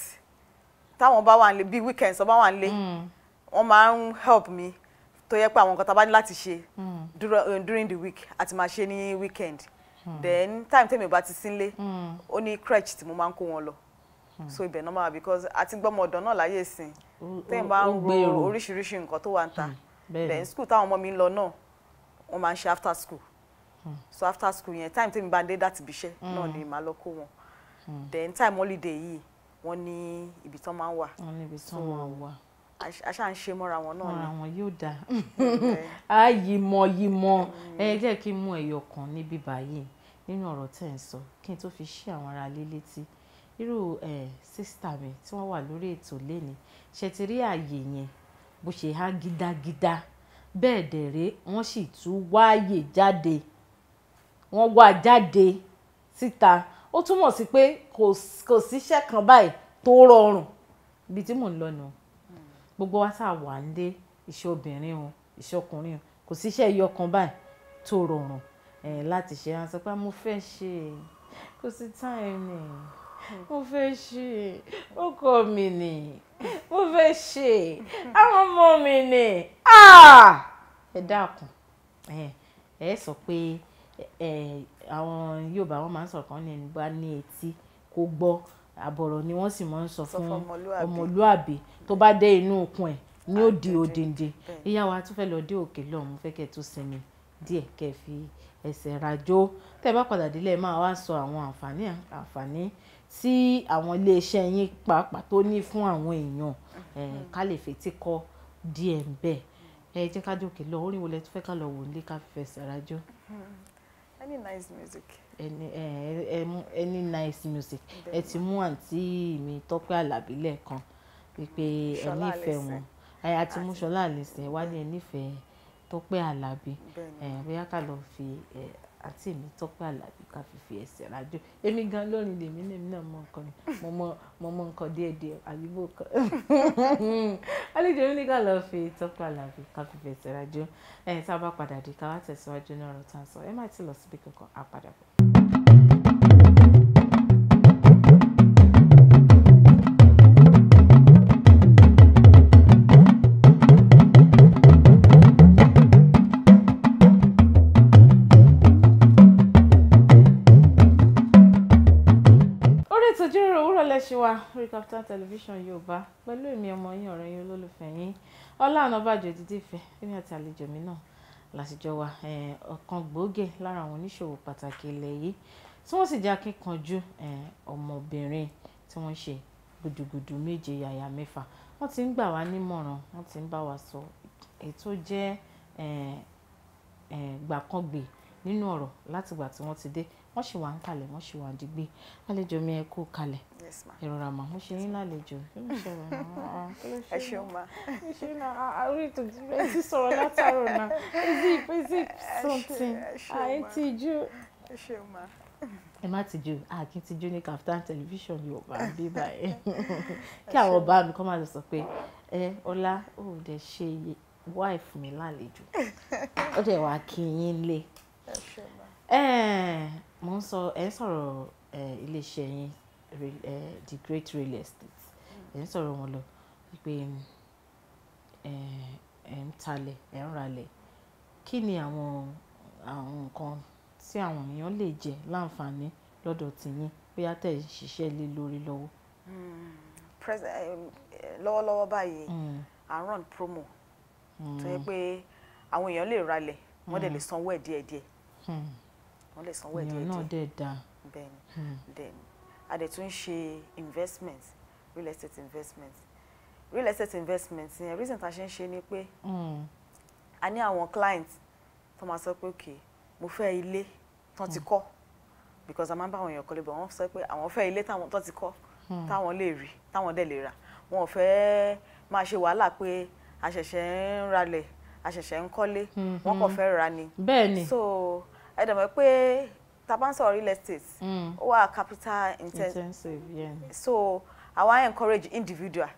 táwọn bá wà nílé, bí weekends bá wà nílé, wọ́n máa ń help mi, tó yẹ pé àwọn nǹkan tá a bá ní láti ṣe during the week àti máa ṣe ní weekend. Then time tèmi bá ti sínlé, ó ní crèche tí mo máa ń kó wọn lọ, so ibẹ̀ náà máa, because àti gbọ́mọ ọ̀dọ̀ náà láyé ìsìn, tẹ́yìn bá ń ro oríṣiríṣi nǹkan tó wà ń ta. Then school táwọn ọmọ mi ń lọ náà, wọ́n máa ń ṣe after school, so after school yẹn, time tèmi bá ń dé láti ibiṣẹ́ náà ni màá lọ kó wọn. Then time holiday yìí, wọ́n ní ibi tán máa ń wà. Wọ́n ní ibi tán máa wà. A ṣáà ń ṣe mọ́ra wọn náà ni. Mọ́ra wọn yóò dáa. Á yìmọ̀ yìmọ̀. Ẹ jẹ́ kí n mú ẹyọ kan níbí báyìí nínú ọ̀rọ̀ tẹ́ ń sọ, kí n tó fi ṣí àwọn ará ilé létí. Irú sísítà mi tí wọ́n wà lórí ètò lénìí, ṣe ti rí ààyè yẹn bó ṣe há gídágídá, bẹ́ẹ̀ dẹ̀ ré, wọ́n sì tún wáàyè jáde, wọ́n wá jáde síta. Ó túmọ̀ sí pé kò síṣẹ́ kan báyìí tó rọrùn. Ibi tí mò ń lọ nù, gbogbo wa tá a wà ń dé, iṣẹ́ obìnrin o, iṣẹ́ ọkùnrin o, kò síṣẹ́ ẹyọ kan báyìí tó rọrùn láti ṣe. Á sọ pé mo fẹ́ ṣe, kò sí time ni, mo fẹ́ ṣe, ọkọ mi ni, mo fẹ́ ṣe, àwọn ọmọ mi ni. Ẹ dákun, ẹ sọ pé àwọn Yorùbá wọn máa ń sọ̀rọ̀ kan ní ẹni bá ní etí kó gbọ́, àbọ̀rọ̀ ni wọ́n sì máa ń sọ fún ọmọlúàbí, tó bá dé inú okun ẹ̀ ní ó di òdìndín. Ìyá wa tún fẹ́ lọ dé òkè lọ́hùn, mo fẹ́ kẹ́ ẹ tó sinmi díẹ̀ kẹ́ ẹ fi ẹsẹ̀ rajó. Tẹ́ ẹ bá padà délé, ẹ máa wá sọ àwọn àǹfààní tí àwọn iléeṣẹ́ yín pàápàá tó ní fún àwọn èèyàn, ká lè fetí kọ́ díẹ̀ ń bẹ̀. Ẹ jẹ́ ká dókè lọ. Orin wo lẹ tún fẹ́ ká lọ wò nílé ká fi fẹsẹ̀ rajó? Any nice music. Any nice music. Ẹ ti mú àǹtí mi Tọ́pẹ́ Àlàbí lẹ́ẹ̀kan wípé ẹ nífẹ̀ẹ́ wọn. Àti mú Ṣọlá Allyson wá ní ẹ nífẹ̀ẹ́ Tọ́pẹ́ Àlàbí. Bóyá ká lọ fi àǹtí mi Tọ́pẹ́ Àlàbí ká fi ẹsẹ̀ rajó. Èmi gan lórin lèmi náà mọ nǹkan ni, mo mọ nǹkan díẹ̀ díẹ̀ àyíbó kan. Àlejò mi ní ká lọ fi Tọ́pẹ́ Àlàbí ká fi ẹsẹ̀ rajó. Tá a bá padà dé, ká wá tẹ̀síwájú ní ọ̀rọ̀ tá à ń sọ. Ẹ má ti lọ síbi kankan, á padà bọ̀. Wa orí Kaftan Television Yorùbá pẹ̀lú èmi ọmọ yín, ọ̀rẹ́ yín, olólùfẹ́ yín, Ọlá Ọ̀nàbàjọ́ Dídí Ìfẹ́. Èmi àti àlejò mi náà lásìjọ wa, ọ̀kan gbòógì lára àwọn oníṣòwò pàtàkì ilẹ̀ yìí tí wọ́n sì jẹ́ akíkanjú ọmọbìnrin tí wọ́n ṣe gudugudu 7 yàyà 6. Wọ́n ti ń gbà wá nímọ̀ràn, wọ́n ti ń bá wa sọ ètò jẹ́ gbàkàngbè nínú ọ̀rọ̀ látìgbà tí wọ́n ti dé. Wọ́n sì wà ń kalẹ̀, wọ́n sì wà ń digbí. Àlejò mi, ẹ kú kalẹ̀. Yes ma. Ìrora mà, mo ṣe yín lálejò. Kí ló ṣe rẹ̀ náà? Kí ló Ẹ ṣe ṣeun ma. náà? Ṣe náà orí ìtòjú ẹ ti sọ̀rọ̀ látàrọ̀ náà. Is it something? Ẹ ṣeun À ń ma. tijú. Ẹ ṣeun ma. Ẹ má tijú, a kì í tijú ní Kaftan Television Yorùbá bí báyìí. Kí àwọn bá mi kọ́ máa lọ sọ pé ẹ Ọlá ò dẹ̀ ṣe wife mi lálejò. Ó dẹ̀ wá kí yín lé. Ẹ ṣeun ma. Mo ń sọ, ẹ ń sọ̀rọ̀ iléeṣẹ́ yín, The Great Real Estate. Ẹ ń sọ̀rọ̀ wọn lọ wípé ẹ ń talẹ̀, ẹ ń ralẹ̀. Kí ni àwọn nǹkan tí àwọn èèyàn lè jẹ láǹfààní lọ́dọ̀ tiyín bóyá tẹ̀ ń ṣiṣẹ́ lé lórí lọ́wọ́? Lọ́wọ́lọ́wọ́ báyìí, à ń run promo tó yẹ pé àwọn èèyàn lè ralẹ̀, wọ́n dẹ̀ lè sanwó ẹ̀ díẹ̀díẹ̀. Wọ́n lè sanwó ẹ̀ Èèyàn náà díẹ̀díẹ̀. Dẹ̀ dáa. Bẹ́ẹ̀ni. Then a dẹ̀ tún ṣe investment, real estate investment. Real estate investment yẹn, reason tá a ṣe ń ṣe ni pé a ní àwọn client tó máa sọ pé, "Okay, mo fẹ́ ilé tán ti kọ́," because a máa ń bá àwọn èèyàn kọ́lé bọ̀. Wọ́n sọ pé àwọn fẹ́ ilé táwọn tó ti kọ́, táwọn lè rí, táwọn dẹ̀ lè rà. Wọn ò fẹ́ máa ṣe wàhálà pé a ṣẹ̀ṣẹ̀ ń ralẹ̀, a ṣẹ̀ṣẹ̀ ń kọ́lé. Wọ́n kàn fẹ́ ra ni. Bẹ́ẹ̀ ni. So ẹ dẹ̀ mọ̀ pé tá a bá ń sọ̀rọ̀ real estate, ó wà capital intensive. Intensive, yeah. So àwa encourage individual,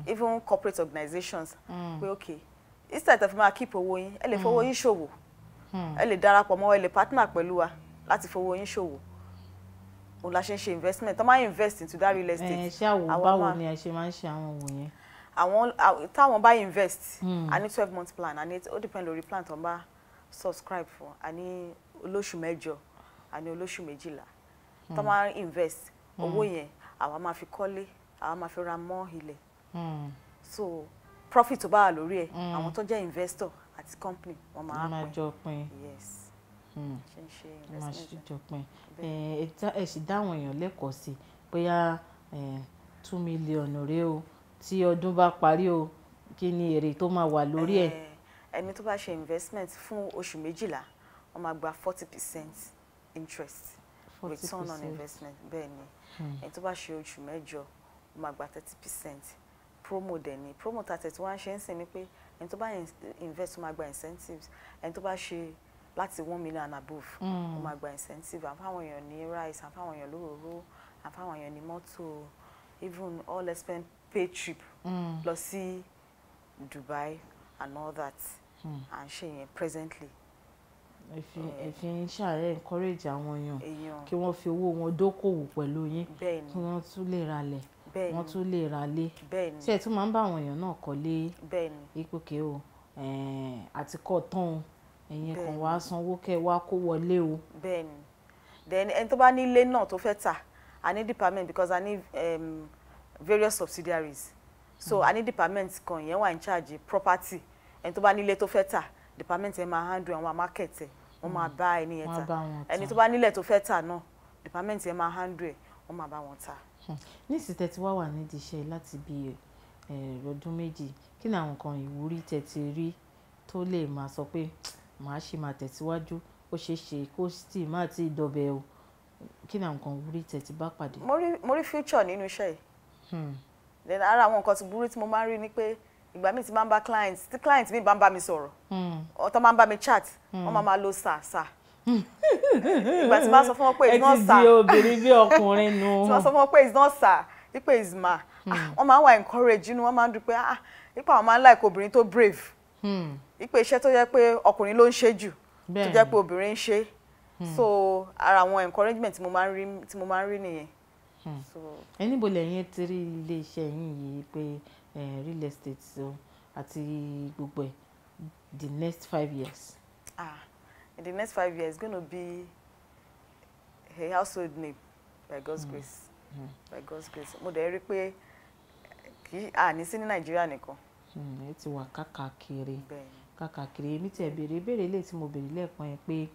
even corporate organizations, pé okay, instead of máa keep owó yín, ẹ lè fowó yín ṣòwò. Ẹ lè darapọ̀ mọ́, ẹ lè partner pẹ̀lú wa láti fowó yín ṣòwò. Òun la ṣe ń ṣe investment tó máa invest into that real estate. Ẹ ṣé, àwò Àwa báwo máa- ni ẹ ṣe máa ń ṣe àwọn òwò yẹn? Àwọn táwọn bá invest, a ní 12 month plan, a ní, ó depend lórí plan tó ń bá subscribe fún. A ní olóṣù 8, a ní olóṣù 12. Tó máa invest owó yẹn, àwa máa fi kọ́lé, àwa máa fi ra mọ́ ilẹ̀. So profit tó bá wà lórí ẹ̀, àwọn tó jẹ́ investor àti company, wọ́n máa Wọ́n máa pín. jọ pín. Yes, ṣe ń ṣe Wọ́n máa investment. jọ pín. Ẹ sì dá àwọn èèyàn lẹ́kọ̀ọ́ sí i bóyá 2 million rèé o, tí ọdún bá parí o, kí ni èrè tó máa wà lórí ẹ̀? Ẹni tó bá ṣe investment fún oṣù 12, wọ́n máa gba 40% interest, return on 40%. investment. Bẹ́ẹ̀ ni. Ẹni tó bá ṣe oṣù 8, ó máa gba 30%. Promo dẹ̀ ni. Promo ta tẹ̀ tí wọ́n á ṣe ń sìn ni pé ẹni tó bá invest, ó máa gba incentives. Ẹni tó bá ṣe láti 1 million and above, ó máa gba incentive. À ń fáwọn èèyàn ní rice, à ń fáwọn èèyàn lóróró, à ń fáwọn èèyàn ní mọ́tò, even all expense paid trip lọ sí Dubai and all that. À ń ṣe yẹn presently. Ẹ fi ń ṣàárẹ̀ encourage àwọn èèyàn èèyàn kí wọ́n fi owó wọn dókòwò pẹ̀lú yín, bẹ́ẹ̀ ni kí wọ́n tún lè ralẹ̀, bẹ́ẹ̀ wọ́n ni tún lè ralé. Bẹ́ẹ̀ ni. Ṣé ẹ tún máa ń bá àwọn èèyàn náà kọ́lé? Bẹ́ẹ̀ ni. Ipòkè o, àti kọ́ tán o, ẹ̀yin kan Bẹ́ẹ̀ ni. wàá sanwó kẹ́ ẹ wá kó wọlé o. Bẹ́ẹ̀ ni. Then ẹni tó bá ní ilé náà tó fẹ́ tà, a ní department, because a ní various subsidiaries. So a ní department kan, yẹn wà in charge property. Ẹni tó bá ní ilé tó fẹ́ tà, department yẹn máa handle àwọn market ẹ̀, wọ́n máa bá ẹni yẹn Wọ́n á tà. bá wọn Ẹni tà. tó bá nílẹ̀ tó fẹ́ tà náà, department yẹn máa handle ẹ̀, wọ́n máa bá wọn tà. Nísìsiyìí tẹ́ ti wá wà nídìí iṣẹ́ láti bí ọdún 2, kí ni àwọn nǹkan ìwúrí tẹ́ ti rí tó lè máa sọ pé màá ṣì máa tẹ̀síwájú, ó ṣeé ṣe kó sì má ti dọ̀bẹ̀ o? Kí ni àwọn nǹkan ìwúrí tẹ́ ti bá pàdé? Mo rí future nínú iṣẹ́ yìí. Then ara àwọn nǹkan tí burú tí mo máa ń rí ni pé ìgbà míì tí máa ń bá client, tí client mi bá ń bá mi sọ̀rọ̀, or tó máa ń bá mi chat, wọ́n máa máa lo "sir, sir". Ìgbà tí máa sọ fún wọn pé Ẹ it's not ti sir, di obìnrin bí ọkùnrin nù. tí wọ́n sọ fún wọn pé it's not sir, wípé it's ma, ah, wọ́n máa ń wà encourage, inú wọn máa ń dùn pé, ah, wípé àwọn máa ń like obìnrin tó brave, wípé iṣẹ́ tó jẹ́ pé ọkùnrin ló ń ṣe jù, tó jẹ́ pé obìnrin ń ṣe. So ara àwọn encouragement tí mo máa ń rí nìyẹn. So Ẹ níbo lẹ́yìn ti rí ilé iṣẹ́ yín yìí pé real estate o àti gbogbo ẹ̀ the next 5 years? Ah, in the next 5 years, it's gonna be a household name by God's grace. By God's grace. Mo dẹ̀ rí pé kì í à ní sí ní Nàìjíríà nìkan. Ẹ ti wà káàkiri. Bẹ́ẹ̀ ni. Káàkiri. Èmi tí ẹ béèrè ìbéèrè ilé tí mo béèrè lẹ́ẹ̀kan yẹn pé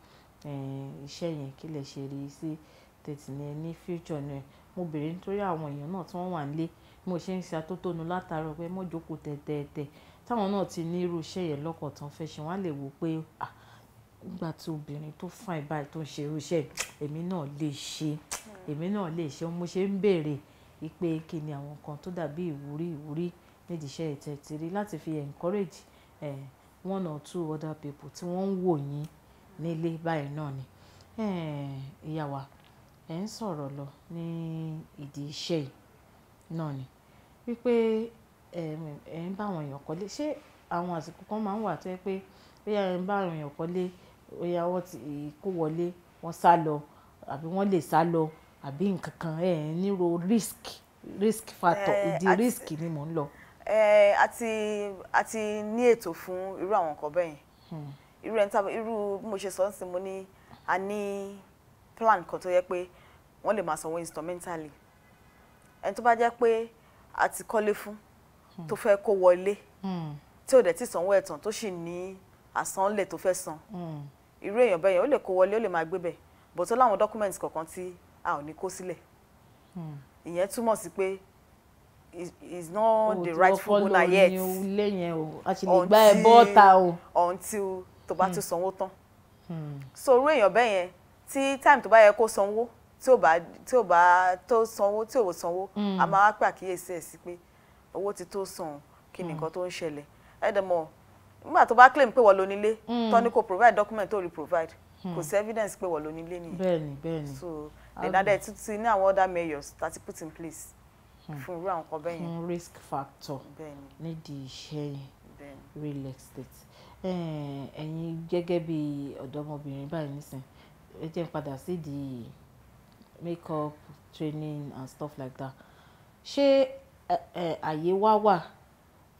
iṣẹ́ yẹn, kí lẹ ṣe rí sí tẹ̀tì ní ní future náà, mo béèrè nítorí àwọn èèyàn náà tí wọ́n wà nílé bí mo ṣe ń ṣe atótónu látàárọ̀ pé mọ́ jókòó tẹ̀tẹ̀tẹ̀, táwọn náà ti ní irú iṣẹ́ yẹn lọ́kàn tán fẹ́ ṣe, wọ́n á lè wò pé, ah, Nígbà tí obìnrin tó fine báyìí tó ń ṣe irú iṣẹ́ yìí, èmi náà lè ṣe, èmi náà lè ṣe. Mo ṣe ń béèrè wípé kí ni àwọn nǹkan tó dàbí ìwúrí nídìí iṣẹ́ ìtẹ̀tìrí láti fi encourage one or two other people tí wọ́n ń wò yín nílé báyìí náà ni. Ìyá wa, ẹ ń sọ̀rọ̀ lọ ní ìdí iṣẹ́ yìí náà ni wípé ẹ ń bá àwọn èèyàn kọ́lé. Ṣé àwọn àsìkò kan máa ń wà tó jẹ́ pé bóyá ẹ ń bá àwọn èèyàn kọ́lé, bóyá wọ́n ti kó wọlé, wọ́n sá lọ àbí wọ́n lè sá lọ àbí nǹkan kan, ẹ níro risk factor, ìdí risk ni mò ń lọ. A ti ní ètò fún irú àwọn nǹkan bẹ́ẹ̀ yẹn. Irú ẹni tá, irú bí mo ṣe sọ ń sìn, mo ní a ní plan kan tó yẹ pé wọ́n lè máa sanwó installmentally. Ẹni tó bá jẹ́ pé a ti kọ́lé fún, tó fẹ́ kó wọlé, tí ò dẹ̀ tí sanwó ẹ̀ tán, tó sì ní àsanlẹ̀ tó fẹ́ san, irú èèyàn bẹ́ẹ̀ yẹn, ó lè kó wọlé, ó lè máa gbé bẹ̀, but ó láwọn documents kọ̀ọ̀kan tí a ò ní kó sílẹ̀. Ìyẹn túmọ̀ sí pé is not the rightful owner yet. Ilé yẹn o, a sì lè gbá ẹ bọ́ta o. Until tó bá tún sanwó tán. So irú èèyàn bẹ́ẹ̀ yẹn, tí time tó bá yẹ kó sanwó, tí ò bá tó sanwó, tí ò sanwó, a máa wá pè àkíyèsí ẹ̀ sí pé owó ti tó san, kí ni nǹkan tó ń ṣẹlẹ̀? Ẹ dẹ̀ mọ̀, nígbà tó bá claim pé wọ́n ló nílé, tó ní kó provide document, tó rí provide, kò sí evidence pé wọ́n ló nílé nìyẹn. bẹ́ẹ̀ni bẹ́ẹ̀ni So then adé tún ti ní àwọn other measures that put in place fún irú àwọn nǹkan bẹ́ẹ̀ yẹn. Fún risk factor nídìí iṣẹ́ yẹn, real estate. Ẹ̀yin gẹ́gẹ́ bí ọ̀dọ́mọbìnrin báyìí nísìn, ẹ jẹ́ n padà sí di makeup training and stuff like that. Ṣé àyè wá wà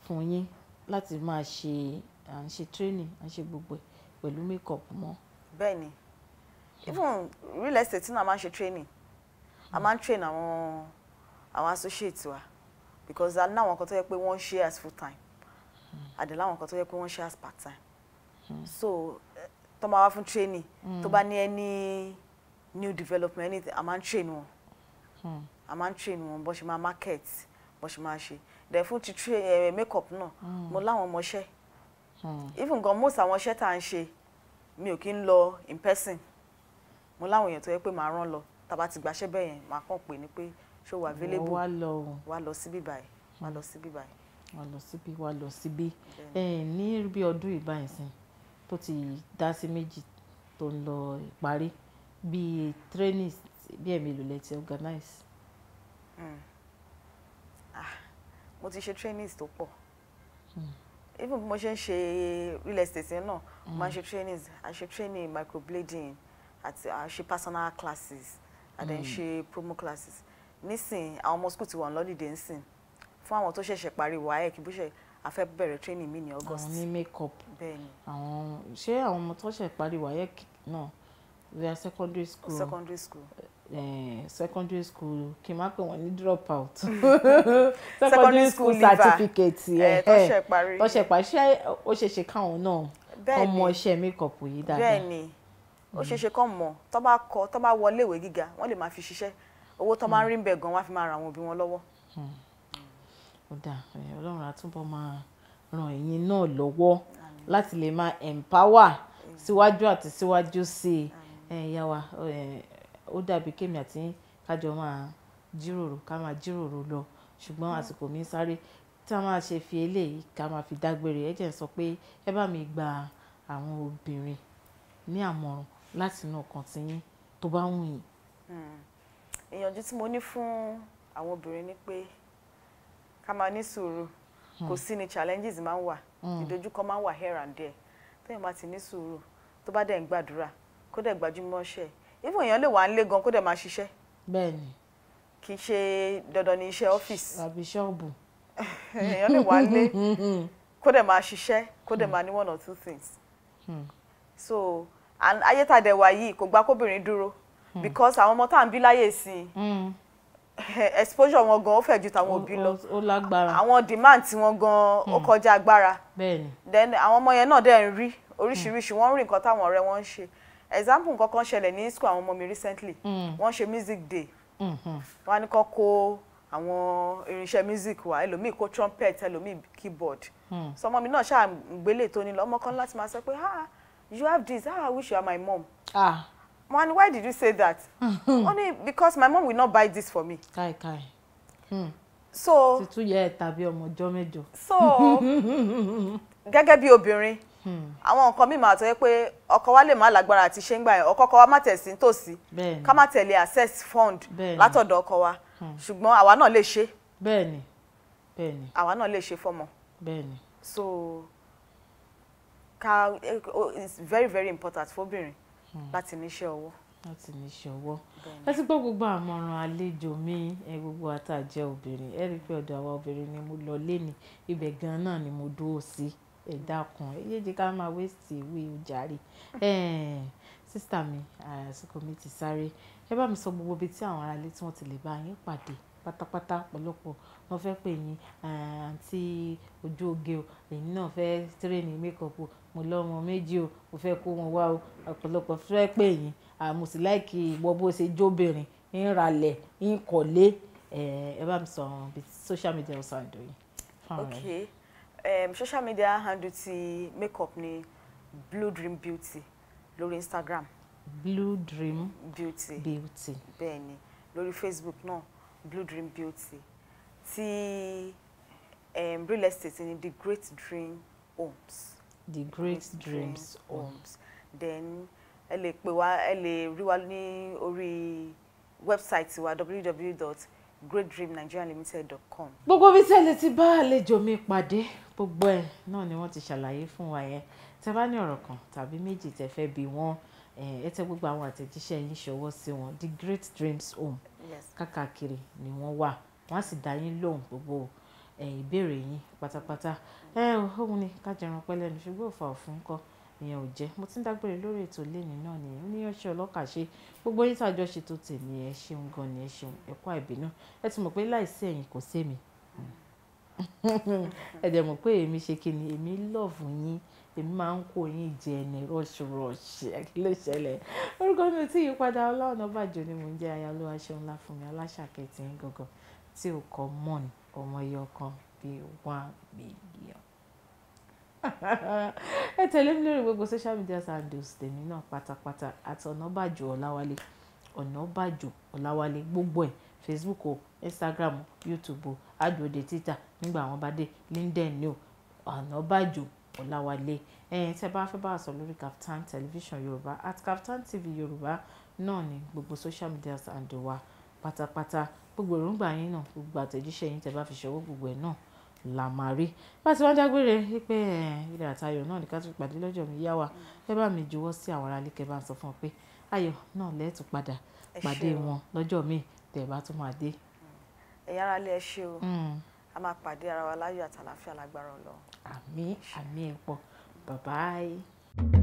fún yín láti máa ṣe, à ń ṣe training, à ń ṣe gbogbo ẹ̀ pẹ̀lú makeup mọ́? Bẹ́ẹ̀ni, even real estate náà máa ń ṣe training. A máa ń train àwọn associates wa, because a ní àwọn kan tó yẹ pé wọ́n ń ṣe as full time, a dẹ̀ láwọn kan tó yẹ pé wọ́n ń ṣe as part time. So tó máa wá fún training, tó bá ní any new development, anything, a máa ń train wọn. A máa ń train wọn bó ṣe máa market, bó ṣe máa ṣe. Then fún ti makeup náà, mo láwọn ọmọọṣẹ́. Even gan, most àwọn iṣẹ́ tá à ń ṣe, mi ò kí ń lọ in person. Mo láwọn èèyàn tó yẹ pé màá rán lọ. Tá bá ti gbaṣẹ́ bẹ́ẹ̀ yẹn, màá kàn pè ní pé ṣó wà available? Wá lọ o. Wá lọ síbí báyìí, wá lọ síbí báyìí. Wá lọ síbí, wá lọ síbí. Ẹ ní bí ọdún ìbáyìí sìn tó ti dá sí méjì tó ń lọ ìparí, bí trainings bí ẹ̀mélòó lẹ ti organize? Ah, mo ti ṣe trainings tó pọ̀. Even bí mo ṣe ń ṣe real estate yẹn náà, mo máa ń ṣe trainings. A ṣe training microblading, àti a ṣe personal classes, a dẹ̀ ń ṣe promo classes. Nísìn, àwọn ọmọ school ti wà ní holiday nísìn. Fún àwọn tó ṣẹ̀ṣẹ̀ parí WAEC, bó ṣe a fẹ́ bẹ̀rẹ̀ training mi ní August. Àwọn ní makeup? Bẹ́ẹ̀ni. Àwọn, ṣé àwọn ọmọ tó ṣẹ̀ parí WAEC náà, they are secondary school? Secondary school. Secondary school, kí n má pè wọ́n ní drop out. Secondary school leaver. Certificate. Tó ṣẹ̀ parí. Tó ṣẹ̀ parí, ṣé ó ṣe ṣe káwọn náà Bẹ́ẹ̀ni. ọmọ iṣẹ́ makeup yìí dáadáa? Bẹ́ẹ̀ni, ó ṣeé ṣe kán mọ̀. Tó bá kọ́, tó bá wọlé ìwé gíga, wọ́n lè máa fi ṣiṣẹ́. Owó tó máa ń rí ń bẹ̀ gan, wọ́n á fi máa ran àwọn òbí wọn lọ́wọ́. Ó dáa. Ọlọ́run á túbọ̀ máa ran ẹ̀yin náà lọ́wọ́ láti lè máa empower síwájú àti síwájú sí i. Ìyá wa, ó dàbí kémi àti yín kájọ máa jíròrò, ká máa jíròrò lọ, ṣùgbọ́n àsìkò mi ń sáré. Tí a máa ṣe fi eléyìí ká máa fi dágbére, ẹ jẹ́ n sọ pé ẹ bá mi gba àwọn obìnrin ní àmọ̀ràn láti inú ọkàn tiyín tó bá wù yín. Ìyànjú tí mo ní fún àwọn obìnrin ni pé ká máa ní sùúrù. Kò sí ni, challenges máa ń wà, ìdojúkọ máa ń wà here and there. Téèyàn bá ti ní sùúrù, tó bá dẹ̀ ń gbàdúrà, kó dẹ̀ gbajúmọ̀ ṣe, even èèyàn lè wà nílé gan kó dẹ̀ máa ṣiṣẹ́. Kì í ṣe dandan ní iṣẹ́ ọ́fíìsì. Àbí ṣọ́ọ̀bù. Èèyàn lè wà nílé kó dẹ̀ máa ṣiṣẹ́, kó dẹ̀ máa ní one or two things. So, and ayé tá a dẹ̀ wà yìí kò gbà kóbìnrin dúró, because àwọn ọmọ tá à ń bí láyè sí i, exposure wọn gan ó fẹ̀ ju tàwọn òbí lọ. Ó lágbára. Àwọn demand tí wọn gan ó kọjá agbára. Then àwọn ọmọ yẹn náà dẹ̀ ń rí oríṣiríṣi, wọ́n ń rí nǹkan táwọn ọ̀rẹ́ wọn ń ṣe. Example, nǹkan kan ṣẹlẹ̀ ní school àwọn ọmọ mi recently. Wọ́n ṣe music day, wọ́n á ní kó kó àwọn irinṣẹ́ music wá. Ẹlòmíì kó trumpet, ẹlòmíì keyboard. So ọmọ mi náà ṣáà ń gbélé tó ní lọ. Ọmọ kan láti máa sọ pé, "Ah, You have this, how I wish you are my mom. Ah. Man, why did you say that? Only because my mom will not buy this for me. Kai kai. So ti tún yẹ ẹ tàbí ọmọ ọjọ́ mẹ́jọ. So gẹ́gẹ́ bí obìnrin, àwọn nǹkan míì máa tó yẹ pé ọkọ wa lè má lágbára àti ṣe ń gbà yẹn, ọkọ wa má tẹ̀sí nítòsí, ká má tẹ̀lé access fund látọ̀dọ̀ ọkọ wa, ṣùgbọ́n àwa náà lè ṣe. Bẹ́ẹ̀ni, bẹ́ẹ̀ni. Àwa náà lè ṣe fọ́mọ. Bẹ́ẹ̀ni. So ká, it's very very important fóbìnrin láti níṣẹ́ ọwọ́. Láti níṣẹ́ ọwọ́. Ẹ ti gbọ́ gbogbo àmọ̀ràn àlejò mi, ẹ gbogbo àtàjẹ́ obìnrin, ẹ rí i pé ọ̀dọ̀ àwa obìnrin ni mo lọ léni, ibẹ̀ gan-an náà ni mo dúró sí. Ẹ dákun, ẹ yé jẹ́ ká máa waste ìwé ojàre. Sísítà mi, àsìkò mi ti sáré. Ẹ bá mi sọ gbogbo ibi tí àwọn aráalé tí wọ́n ti lè bá yín pàdé pátápátá. Ọ̀pọ̀lọpọ̀ wọ́n fẹ́ pè yín, àǹtí ojú oge o, èyí náà fẹ́ tírénì makeup o, mo lọ́mọ méjì o, mo fẹ́ kó wọn wá o. Ọ̀pọ̀lọpọ̀ fẹ́ pè yín, mo sì láìkí ìwọ bó ṣe jóbìnrin, ń ralẹ̀, ń kọ́lé. Ẹ bá mi sọ àwọn ibi social media ọ̀sán àdó yìí. Okay. Social media handle ti makeup ni Blue Dream Beauty lórí Instagram. Blue Dream Beauty. Beauty. Bẹ́ẹ̀ni, lórí Facebook náà Blue Dream Beauty. Ti real estate ni The Great Dream Homes. The Great Dreams Homes. Then ẹ lè pè wá, ẹ lè rí wa ní orí website wa www.greatdreamnigerialimited.com. Gbogbo bí tẹ́lẹ̀ ti bá àlejò mi pàdé, gbogbo ẹ̀ náà ni wọ́n ti ṣàlàyé fún wa yẹn. Tẹ́ bá ní ọ̀rọ̀ kan tàbí méjì tẹ́ fẹ́ bi wọ́n, ẹ tẹ gbogbo àwọn àtẹ̀jíṣẹ́ yín ṣọwọ́ sí wọn. The Great Dreams Home kákàkiri ni wọ́n wà, wọ́n á sì dá yín lóhùn gbogbo ìbéèrè yín pátápátá. Òun ni ká jẹran pẹ́ lẹ́nu, ṣùgbọ́n òfà òfun kọ́ ìyẹn ò jẹ́. Mo ti ń dágbére lórí ètò lẹ́ni náà nìyẹn. Oníyanṣẹ́ ọlọ́kà ṣe gbogbo yín tàjọ ṣètò tèmi, ẹ ṣeun gan ni, ẹ ṣeun, ẹ kú àìbínú. Ẹ ti mọ̀ pé láìsí ẹ̀yin kò sí èmi. Ẹ dẹ̀ mọ̀ pé èmi ṣe kí ni, èmi love yín, èmi máa ń kó yín jẹ ẹni rush rush. Kí ló ṣẹlẹ̀? Orúkọ mi ò tí ì padà, Ọlá Ọ̀nàbàjọ́ ni mò ń jẹ́. Aya Olúwa ṣeun ńlá fún mi, aláṣàkẹ́ tí ń gangan tí ò kọ mọ́ọ̀nì ọmọ ẹyọ kan bíi 1 million. Ẹ tẹ̀lé mi lórí gbogbo social media handles tèmi náà pátápátá àti Ọ̀nàbàjọ́ Ọláwálé, Ọ̀nàbàjọ́ Ọláwálé, gbogbo ẹ̀ Facebook o, Instagram o, YouTube o, àdúródé Twitter nígbà wọn bá dé, LinkedIn o, Ọ̀nàbàjọ́ Ọláwálé. Tẹ́ bá fẹ́ bá a sọ lórí Kaftan Television Yorùbá at Kaftan TV Yorùbá náà ni gbogbo social media handle wa pátápátá. Gbogbo èròǹgbà yín náà, gbogbo àtẹ̀jíṣẹ́ yín tẹ́ bá fi ṣọwọ́, gbogbo ẹ̀ náà la máa rí. Bá ti wá dágbére pé ire àtayọ̀ náà ní ká tún pàdé lọ́jọ́ mi yá wa. Ẹ bá mi juwọ́ sí àwọn aráalé kẹ́ bá ń sọ fún wọn pé ayọ̀ náà lẹ́ẹ̀tún padà pàdé wọn lọ́jọ́ mi tẹ́ bá tún máa dé. Ẹ̀yin aráalé ẹ ṣé o. A máa pàdé ara wa láyọ̀ àtàlàáfíà lágbára Ọlọ́run. Àmín, àmín ẹ̀ pọ̀. Bye bye.